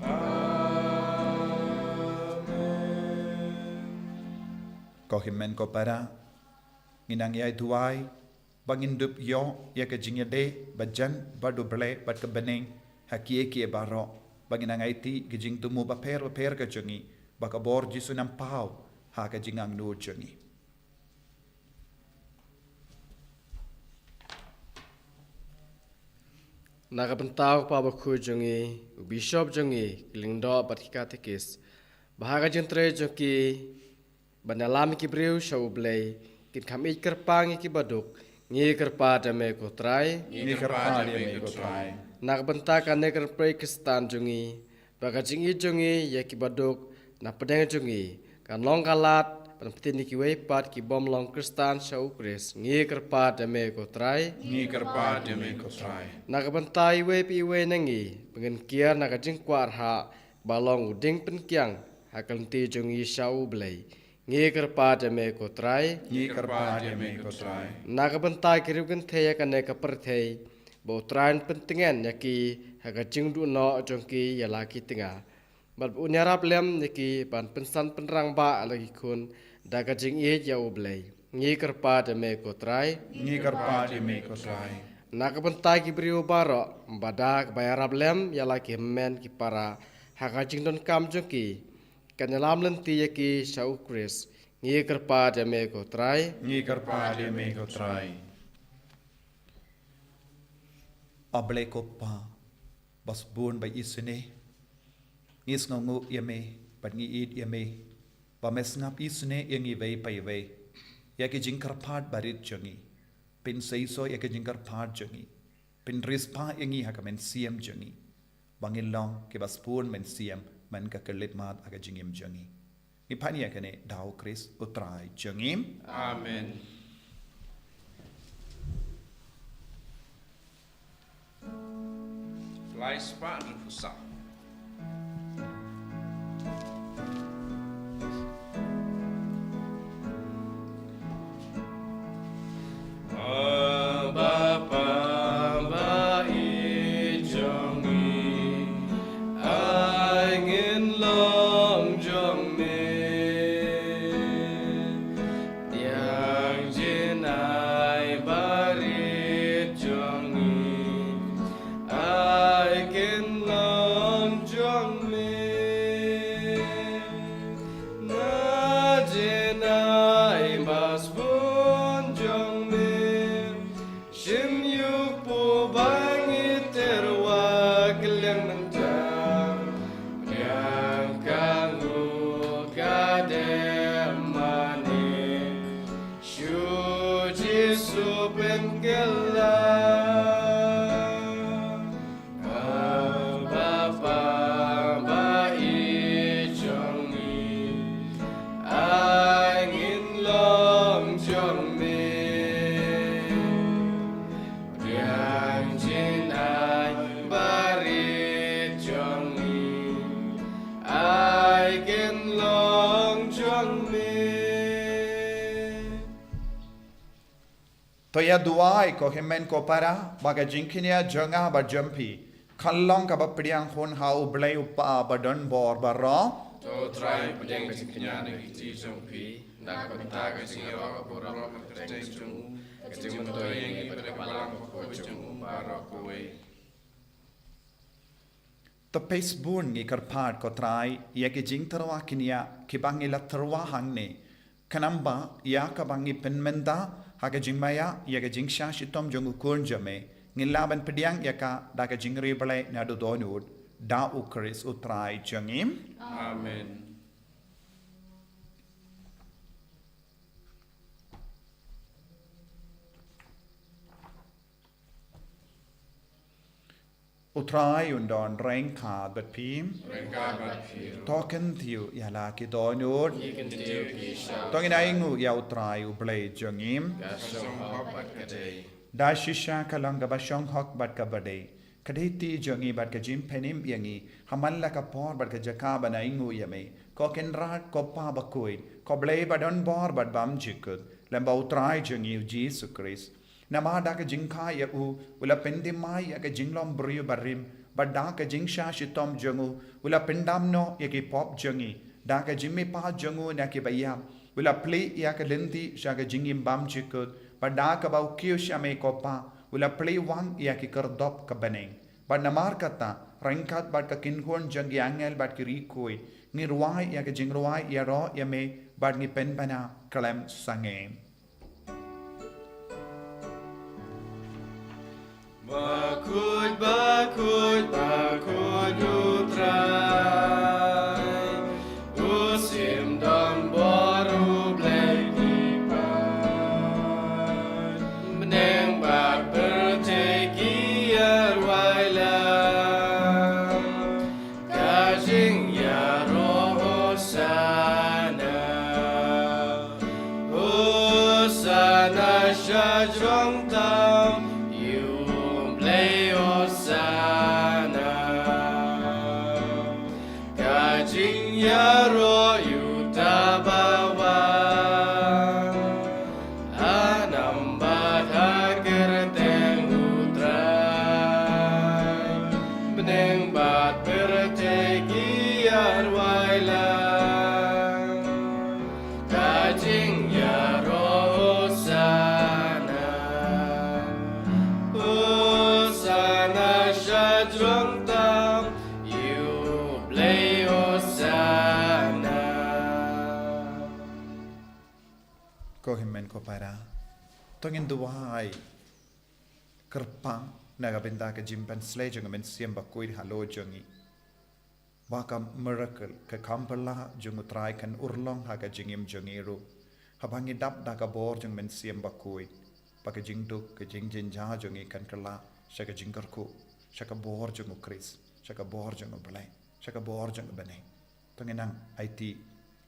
Amen. Ko hynmen ko para, ngin nang ïai duwai ba ngin dup ïoh ïa ka jingïadei bajan bad U Blei bad ka bneng, ha ki ki baroh, ba ngin nang aiti ki jingthmu bapher bapher ka jong ngi, ba ka bor Jisu un nang paw ha ka jingangnud jong ngi. Na ka bynta u Papa Bakhuid jong ngi, u Bishop jong ngi, ki lyngdoh bad ki katekis, ba ha ka jingtrei jong ki ban ïalam ïa ki briew sha U Blei, kin kham ïeit kyrpang ïa ki baduk, ngi kyrpad ïa me ko Trai. Ngi kyrpad ïa me ko Trai. Na ka bynta kane ka pyrthei Khristan jong ngi, ba ka jingïeit jong ngi ïa ki baduk na pdeng jong ngi kan long ka lad ban pyntip ïa kiwei pat ki bym long Khristan sha U Khrist, ngi kyrpad ïa me ko Trai. Ngi kyrpad ïa me ko Trai. Na ka bynta iwei pa iwei na ngi, ba ngin kiar na ka jingkwah rhah, ba long u dieng pynkhiang ha ka lynti jong ngi sha U Blei, ngi kyrpad ïa me ko Trai. Ngi kyrpad ïa me ko Trai. Na ka bynta ki riewkynthei ha kane ka pyrthei, ba U Trai un pyntngen ïa ki ha ka jingduh noh jong ki ïa la ki tnga, bad ba un ïarap lem ïa ki ban pynsan pynrangbah ïa la ki khun da ka jingïeit ïa U Blei, ngi kyrpad ïa me ko Trai. Ngi kyrpad ïa me ko Trai. Na ka bynta ki briew baroh, ba da kaba ïarap lem ïa la ki hynmen ki para ha ka jingdonkam jong ki, kan ïalam lynti ïa ki sha U Khrist, ngi kyrpad ïa me ko Trai. Ngi kyrpad ïa me ko Trai. A Blei ko Pa, ba sbun ba isynei, ngi sngewnguh ïa me bad ngi ïeit ïa me ba me sngap isynei ïa ngi iwei pa iwei ïa ki jingkyrpad barit jong ngi. Pynseisoh ïa ki jingkyrpad jong ngi. Pynriewspah ïa ngi ha ka mynsiem jong ngi, ba ngin long kiba sbun mynsiem man ka khyllipmat ha ka jingim jong ngi. Ngi pan ïa kane da U Khrist U Trai jong ngi. Amen. Lai spah hynriewphew saw. Baba, ba i jong i, ai ngin long jong me. Tiang jin ai barit jong i, ai kin long jong me. Na jin ai ba sbun jong me. Shim ïa u pubang i terwa kylliang mynta. Yang ka ngu ka dem mane. Shu Jisu pynkylla. Baba, ba i jong i, ai ngin long jong me. Tiang jin ai barit jong i, ai kin long jong me. To ïa duwai ko hynmen ko para, ba ka jingkñia jong nga bad jong phi kan long kaba pdiang hun ha U Blei U Kpa ba don bor baroh. To Trai pdiang ka jingkñia na ki kti jong phi, na ka bynta ka jingïaroh ka burom ka kyrteng jong u, ka jingmyntoi ïa ngi bad ka balang bakhuid jong u baroh kawei. To phi sbun ngi kyrpad ko Trai ïa ki jingtyrwa kñia kiba ngi la tyrwa hangne. Khnang ba ïa kaba ngi pynmynta ha ka jingmaïa ïa ka jingshah shitom jong u Khun jong me, ngin lah ban pdiang ïa ka da ka jingriewblei naduh dohnud, da U Khrist U Trai jong ngi. Amen. U Trai un don ryngkat bad phi. Ryngkat bad phi. To kyntiew ïa la ki dohnud. Ngi kyntiew ïa ki sha. To ngin ainguh ïa U Trai U Blei jong ngi. Ka shong hok bad ka dei. Da shisha ka long kaba shong hok bad kaba dei. Ka dei kti jong ngi bad ka jingpynim ïa ngi ha man la ka por bad ka jaka ban ainguh ïa me, ko Kynrad, ko Pa bakhuid, ko Blei ba don bor bad bymjukut, lem bad U Trai jong ngi U Jisu Khrist. Namar da ka jingkha ïa u, u la pyndem ïa ka jinglong briew barim, bad da ka jingshah shitom jong u, u la pyndam noh ïa ki pop jong ngi, da ka jingmihpat jong u na ki baïap, u la plie ïa ka lynti sha ka jingim bymjukut, bad da kaba u kiew sha me ko Pa, u la plie wang ïa ki khyrdop ka bneng. Bad namar kata, ryngkat bad ka kynhun jong ki angel bad ki riewkhuid, ngi rwai ïa ka jingrwai ïaroh ïa me, bad ngi pynbna khlem sangeh. Bakhuid, bakhuid, bakhuid U Trai, U Syiem don bor, U Blei ki paid. Bneng bad pyrthei ki ïarwai lang ka jingïaroh Hosana. Hosana sha jrong tam, ïa U Blei Hosana. Ka jingïaroh ïa uta ba wan ha nam bad ha kyrteng U Trai. Bneng bad pyrthei ki ïarwai lang ka jingïaroh Hosana. Hosana sha jrong tam, ïa U Blei Hosana. Ko hynmen ko para, to ngin duwai kyrpang na ka bynta ka jingpynsleh jong U Mynsiem Bakhuid halor jong ngi. Ba ka miracle, ka kam pyrshah jong U Trai kan urlong ha ka jingim jong ngi ruh, haba ngi dap da ka bor jong U Mynsiem Bakhuid. Ba ka jingduk, ka jingjynjar jong ngi kan kylla sha ka jingkyrkhu, sha ka bor jong U Khrist, sha ka bor jong U Blei, sha ka bor jong U bneng. To ngin nang aiti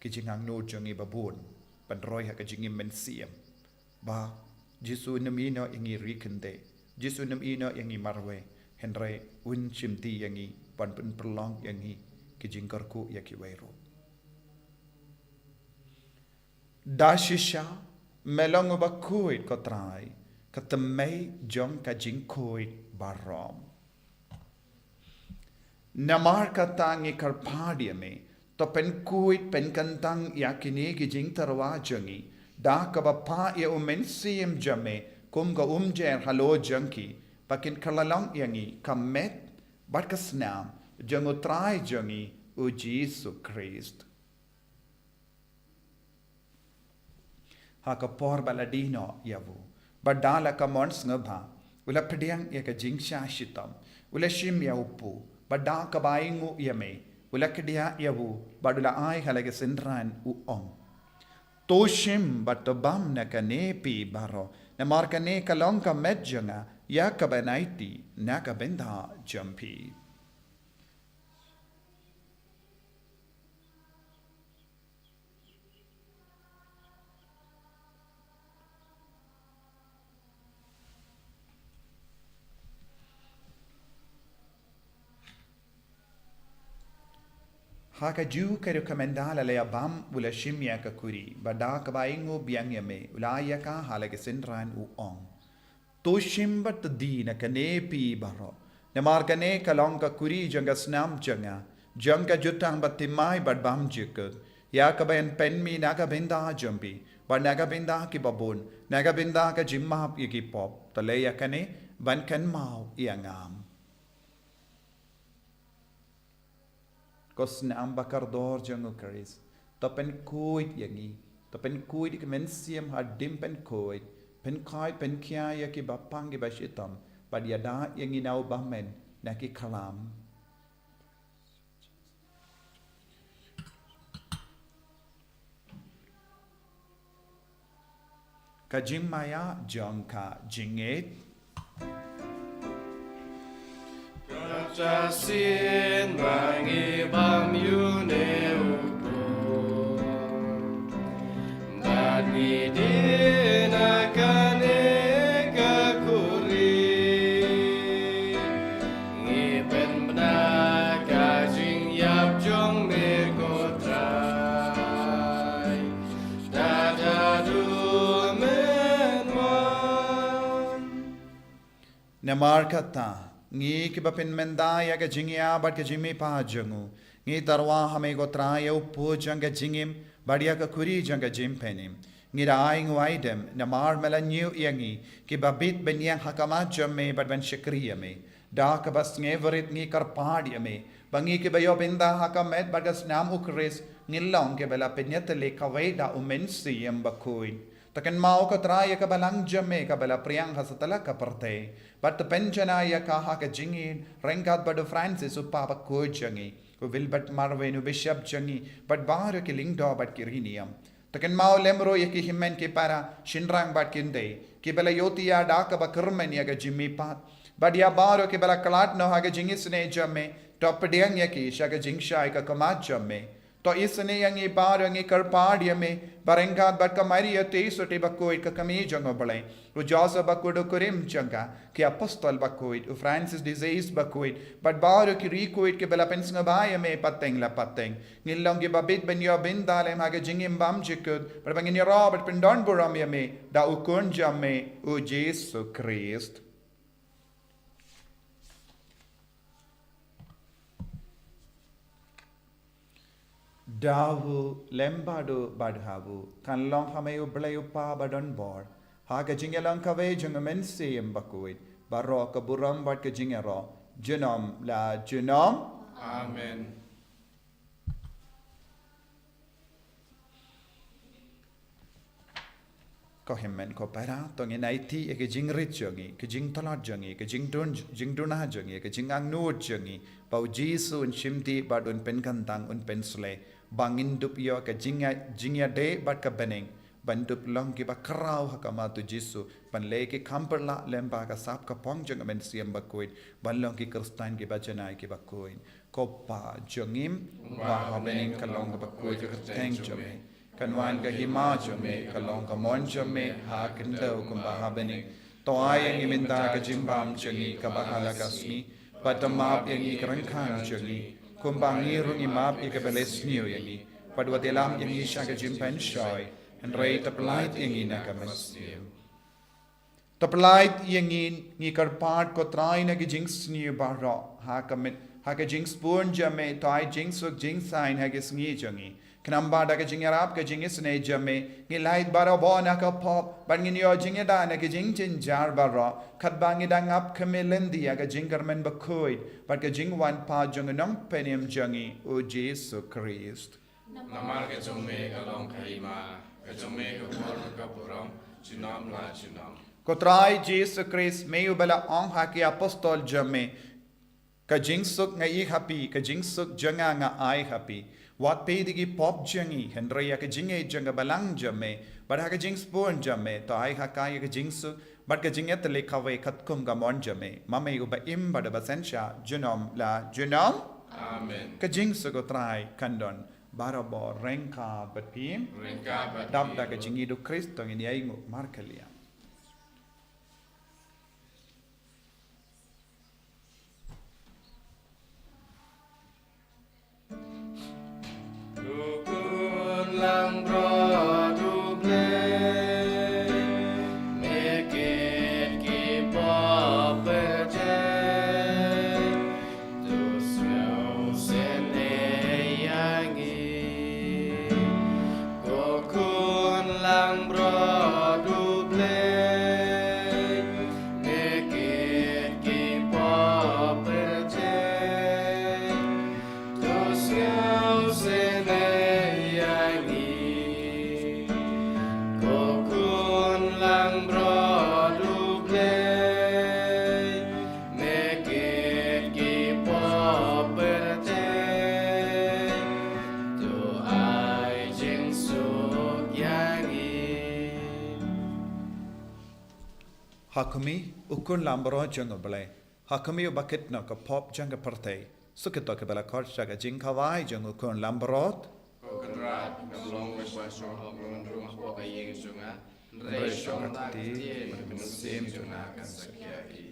ki jingangnud jong ngi babun ban roi ha ka jingim mynsiem. Ba Jisu um ïehnoh ïa ngi ri kynthei, Jisu um ïehnoh ïa ngi marwei, hynrei un shimti ïa ngi ban pynpyrlong ïa ngi ki jingkyrkhu ïa kiwei ruh. Da shisha, me long uba khuid, ko Trai, ka thymmei jong ka jingkhuid baroh. Namar kata ngi kyrpad ïa me, to pynkhuid pynkyntang ïa kine ki jingtyrwa jong ngi da kaba phah ïa U Mynsiem jong me kum ka umjer halor jong ki, ba kin kylla long ïa ngi ka met bad ka snam jong U Trai jong ngi, U Jisu Khrist. Ha ka por ba la die noh ïa u, bad da la ka mon sngewbha, u la pdiang ïa ka jingshah shitom, u la shim ïa u pu, bad da kaba ainguh ïa me, u la kdiah ïa u, bad u la ai ha la ki synran, u ong: To shim bad to bam na kane phi baroh, namar kane ka long ka met jong nga ïa kaban aiti na ka bynta jong phi. Ha kajuh ka ruh ka mynta la la ïa bam, u la shim ïa ka khuri, bad da kaba ainguh biang ïa me, u la ai ïa ka ha la ki synran, u ong: To shim bad to die na kane phi baroh, namar kane ka long ka khuri jong ka snam jong nga, jong ka jutang bathymmai bad bymjukut, ïa kaban pynmih na ka bynta jong phi bad na ka bynta ki babun, na ka bynta ka jingmap ïa ki pop. To leh ïa kane ban kynmaw ïa nga. Ko snam ba kordor jong U Khrist, to pynkhuid ïa ngi, to pynkhuid ïa ki mynsiem hadien pynkhuid, pynkhuid pynkhia ïa kiba pang kiba shitom, bad ïada ïa ngi na u bymmen na ki khlam. Ka jingmaïa jong ka jingngeit. Kata shisien ba ngi bam ïa une u pu, bad ngi die na kane ka khuri, ngi pynbna ka jingïap jong me, ko Trai. Tata du men wan. Namar kata, ngi kiba pynmynta ïa ka jingïap bad ka jingmihpat jong u, ngi tyrwa ha me, ko Trai, ïa u pu jong ka jingim bad ïa ka khuri jong ka jingpynim. Ngi da ai nguh ai dem namar me la ñiew ïa ngi kiba bit ban ïeng ha khmat jong me bad ban shakri ïa me. Da kaba sngewrit ngi kyrpad ïa me, ba ngi kiba ïoh bynta ha ka met bad ka snam u Khrist, ngin long kiba la pynïatylli kawei da u Mynsiem Bakhuid. To kynmaw ko Trai ïa ka balang jong me kaba la phriang ha satlak ka pyrthei, bad to pynjanai ïa ka ha ka jingïeit ryngkat bad u Francis u Papa bakhuid jong ngi, u Wilbert Marwin u Bishop jong ngi, bad baroh ki lyngdoh bad ki riewniam. To kynmaw lem ruh ïa ki hynmen ki para, shynrang bad khyndai, kiba la ïohthiah da kaba kyrmen ïa ka jingmihpat. Bad ïa baroh kiba la khlad noh ha ka jingisynei jong me, to pdiang ïa ki sha ka jingshai ka khmat jong me. To isynei ïa ngi baroh, ngi kyrpad ïa me, ba ryngkat bad ka Maria Theisotti bakhuid ka kmie jong U Blei, u Joseph bakhuid u kurim jong ka, ki apostol bakhuid, u Francis de Sales bakhuid, bad baroh ki riewkhuid kiba la pynsngewbha ïa me pateng la pateng, ngin long kiba bit ban ïoh bynta lem ha ka jingim bymjukut, bad ba ngin ïaroh bad pyndonburom ïa me da u Khun jong me, u Jisu Khrist. Da u lem bad u bad ha u, kan long ha me U Blei U Kpa badonbor, ha ka jingïalang kawei jong U Mynsiem Bakhuid, baroh ka burom bad ka jingïaroh, junom la junom. Amen. Ko hynmen ko para, to ngin aiti ïa ka jingrit jong ngi, ka jingtlot jong ngi, ka jingdun, jingduna jong ngi, ka jingangnud jong ngi, ba U Jisu un shimti bad un pynkyntang, un pynsleh, ba ngin dup ïoh ka jingïa, jingïadei bad ka bneng, ban dup long kiba khraw ha khmat U Jisu, ban leh ki kam pyrshah lem bad ka sap ka phong jong U Mynsiem Bakhuid, ban long ki Khristan kiba janai kiba khuid. Ko Pa jong ngi, uba ha bneng, ka long kaba khuid ka kyrteng jong me. Kan wan ka hima jong me, ka long ka mon jong me, ha khyndew kumba ha bneng. To ai ïa ngi mynta ka jingbam jong ngi kaba ha la ka sngi, bad to map ïa ngi ki ryngkang jong ngi, kumba ngi ruh ngi map ïa kiba leh sniew ïa ngi. Bad wat ïalam ïa ngi sha ka jingpynshoi, hynrei to pyllait ïa ngi na ka mynsiem. To pyllait ïa ngi, ngi kyrpad ko Trai, na ki jingsniew baroh, ha ka mit, ha ka jingsbun jong me, to ai jingsuk jingsaiñ ha ki sngi jong ngi. Khnang ba da ka jingïarap ka jingisynei jong me, ngin lait barabor na ka pop, bad ngin ïoh jingïada na ki jingjynjar baroh, katba ngi dang ap khmih lynti ïa ka jingkyrmen bakhuid bad ka jingwan pat jong u Nongpynim jong ngi, u Jisu Khrist. Namar ka jong me ka long ka hima, ka jong me ka bor ka burom, junom la junom. Ko Trai Jisu Khrist, me uba la ong ha ki apostol jong me, ka jingsuk nga ai ha phi, ka jingsuk jong nga nga ai ha phi. Wat peit ïa ki pop jong ngi, hynrei ïa ka jingïeit jong ka balang jong me, bad ha ka jingsbun jong me, to ai ha ka ïa ka jingsuk bad ka jingïatylli kawei katkum ka mon jong me, ma me uba im bad uba synshar, junom la junom. Amen. Ka jingsuk U Trai kan don barabor ryngkat bad phi. Ryngkat bad phi. Dap da ka jingïeit U Khrist, to ngin ïainguh markylliang. U Khun langbrot U Blei, me kit ki pop pyrthei, to sngewsynei ïa ngi. Ko Khun langbrot U Blei, me kit ki pop pyrthei, to sngewsynei ïa ngi. Ko Khun langbrot U Blei, me kit ki pop pyrthei, to ai jingsuk ïa ngi. Ha khmih, U Khun langbrot jong U Blei. Ha khmih, uba kit noh ka pop jong ka pyrthei. Suk ïa to kiba la khot sha ka jingkhawai jong U Khun langbrot. Ko Kynrad, ngam long ba shu shong hok ngan rung hapoh ka ïing jong nga, hynrei shong tang ka ktien, bad ka mynsiem jong nga kan sa khia ïa ki.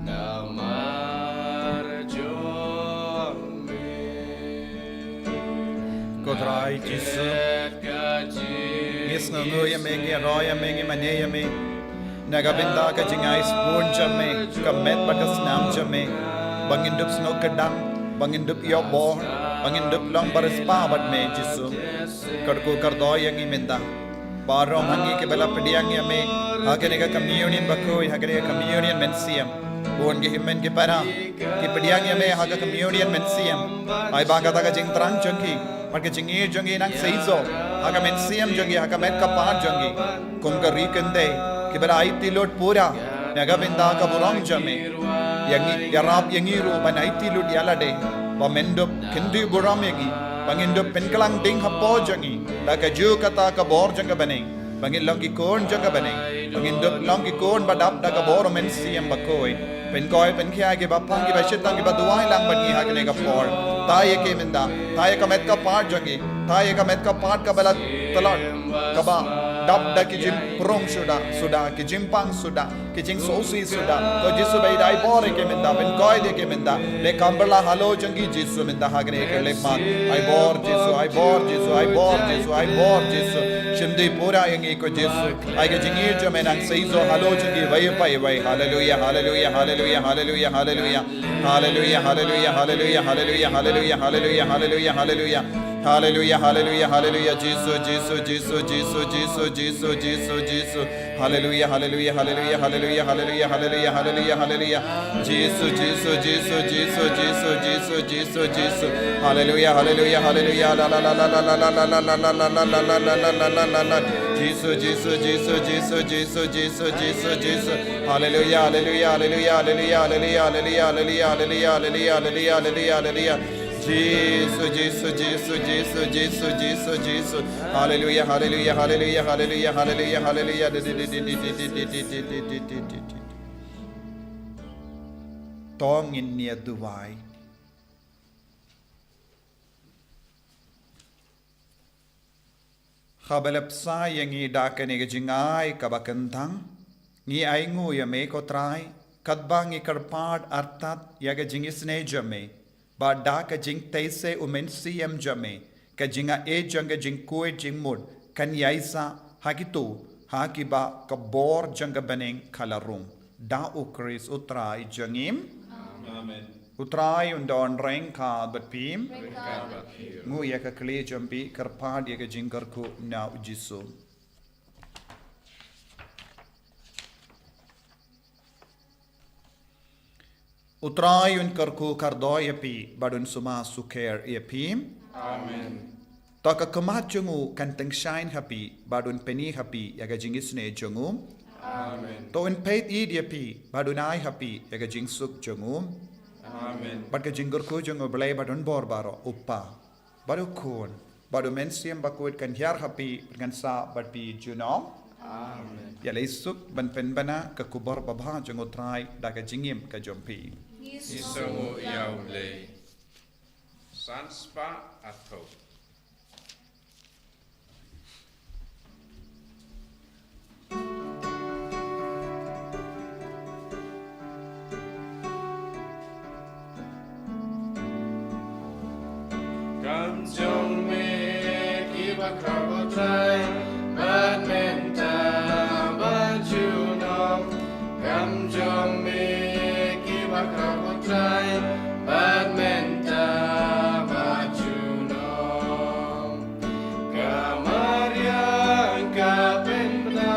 Namar jong me. Ko Trai Jisu, ngi sngewnguh ïa me, ngi ïaroh ïa me, ngi mane ïa me. Na ka bynta ka jingai sbun jong me, ka met bad ka snam jong me, ba ngin dup sngewkordor, ba ngin dup ïoh bor, ba ngin dup long ba riewspah bad me Jisu. Kyrkhu kyrdor ïa ngi mynta. Baroh ngi kiba la pdiang ïa me ha kane ka communion bakhuid, ha kane ka communion mynsiem. Bun ki hynmen ki para ki pdiang ïa me ha ka communion mynsiem. Ai ba kata ka jingthrang jong ki bad ka jingïeit jong ki nang seisoh ha ka mynsiem jong ki, ha ka met ka phad jong ki. Kum ka ri kynthei kiba la aiti lut pura na ka bynta ka burom jong me. Ïa ngi, ïarap ïa ngi ruh ban aiti lut ïa lade, ba men dup kynduh burom ïa ngi, ba ngin dup pynkhlaiñ ding hapoh jong ngi da kajuh kata ka bor jong ka bneng, ba ngin long ki khun jong ka bneng, ba ngin dup long ki khun ba dap da ka bor mynsiem bakhuid. Pynkoit pynkhia kiba pang, kiba shitang, kiba duwai lang bad ngi ha kane ka por. Thaw ïa ki mynta, thaw ïa ka met ka phad jong ngi, thaw ïa ka met ka phad kaba la tlot, kaba dap da ki jingpyrshang suda suda, ki jingpang suda, ki jingsngewsih suda. Ko Jisu, ba ïadei bor ïa ki mynta, pynkoit ïa ki mynta. Leh kam bylla halor jong ki Jisu mynta ha kane ka leh mat. Ai bor Jisu, ai bor Jisu, ai bor Jisu, ai bor Jisu. Shim dih pura ïa ngi ko Jisu. Ai ka jingïeit jong me nang seisoh halor jong kiwei pa kiwei. Haleluia, haleluia, haleluia, haleluia, haleluia. Haleluia, haleluia, haleluia, haleluia, haleluia, haleluia, haleluia, haleluia. Haleluia, haleluia, haleluia. Jisu, Jisu, Jisu, Jisu, Jisu, Jisu, Jisu, Jisu. Haleluia, haleluia, haleluia, haleluia, haleluia, haleluia, haleluia, haleluia. Jisu, Jisu, Jisu, Jisu, Jisu, Jisu, Jisu, Jisu. Haleluia, haleluia, haleluia. La, la, la, la. Jisu, Jisu, Jisu, Jisu, Jisu, Jisu, Jisu, Jisu. Haleluia, haleluia, haleluia, haleluia, haleluia, haleluia, haleluia, haleluia, haleluia, haleluia, haleluia. Jisu, Jisu, Jisu, Jisu, Jisu, Jisu, Jisu. Haleluia, haleluia, haleluia, haleluia, haleluia, haleluia. To ngin ïa duwai. Haba la pynshai ïa ngi da kane ka jingai kaba kyntang, ngi ainguh ïa me ko Trai, katba ngi kyrpad artat ïa ka jingisynei jong me, bad da ka jingtheisei u Mynsiem jong me, ka jingaiei jong ka jingkhuid jingmut kan ïaisah ha kito ha kiba ka bor jong ka bneng ka la rung. Da u Khrist u Trai jong ngi. Amen. U Trai un don ryngkat bad phi. Ryngkat bad phi. Nguh ïa ka khlieh jong phi, kyrpad ïa ka jingkyrkhu na u Jisu. U Trai un kyrkhu kyrdor ïa phi, bad un sumar sukher ïa phi. Amen. To ka khmat jong u kan tyngshaiñ ha phi, bad un pyni ha phi ïa ka jingisynei jong u. Amen. To un peit ïa phi, bad un ai ha phi ïa ka jingsuk jong u. Amen. Bad ka jingkyrkhu jong u Blei badonbor baroh, u Kpa, bad u Khun, bad u Mynsiem Bakhuid kan hiar ha phi, kan sah bad phi junom. Amen. Ïaleh suk ban pynbna ka khubor babha jong u Trai da ka jingim ka jong phi. Ngi sngewnguh ïa u Blei. San spah arphew. Kam jong me kiba khraw ko Trai, bad mynta bad junom. Kam jong me kiba khraw ko Trai, bad mynta bad junom. Ka mariang ka pynbna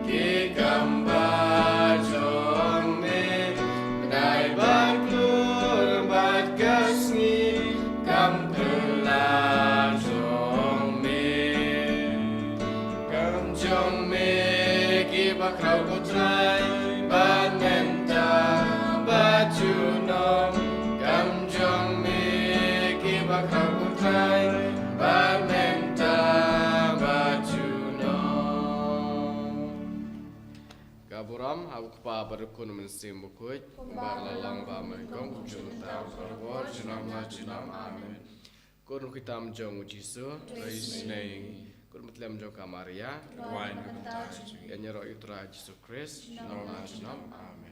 ki kam ba jong me, dei ba klur bad ka sngi kam kylla jong me. Kam jong me kiba khraw ko Trai, bad mynta bad junom. Kam jong me kiba khraw ko Trai, bad mynta bad junom. Ka burom ha u Kpa bad u Khun, Mynsiem Bakhuid, kumba la long ba nyngkong, kumjuh mynta, bad bor junom la junom. Amen. Ko nongkitam jong u Jisu, to isynei ïa ngi. Bad u Mynsiem jong ka Maria, Wan ka bynta jong ngi. Ïaroh ïa u Trai Jisu Khrist, Junom junom. Amen.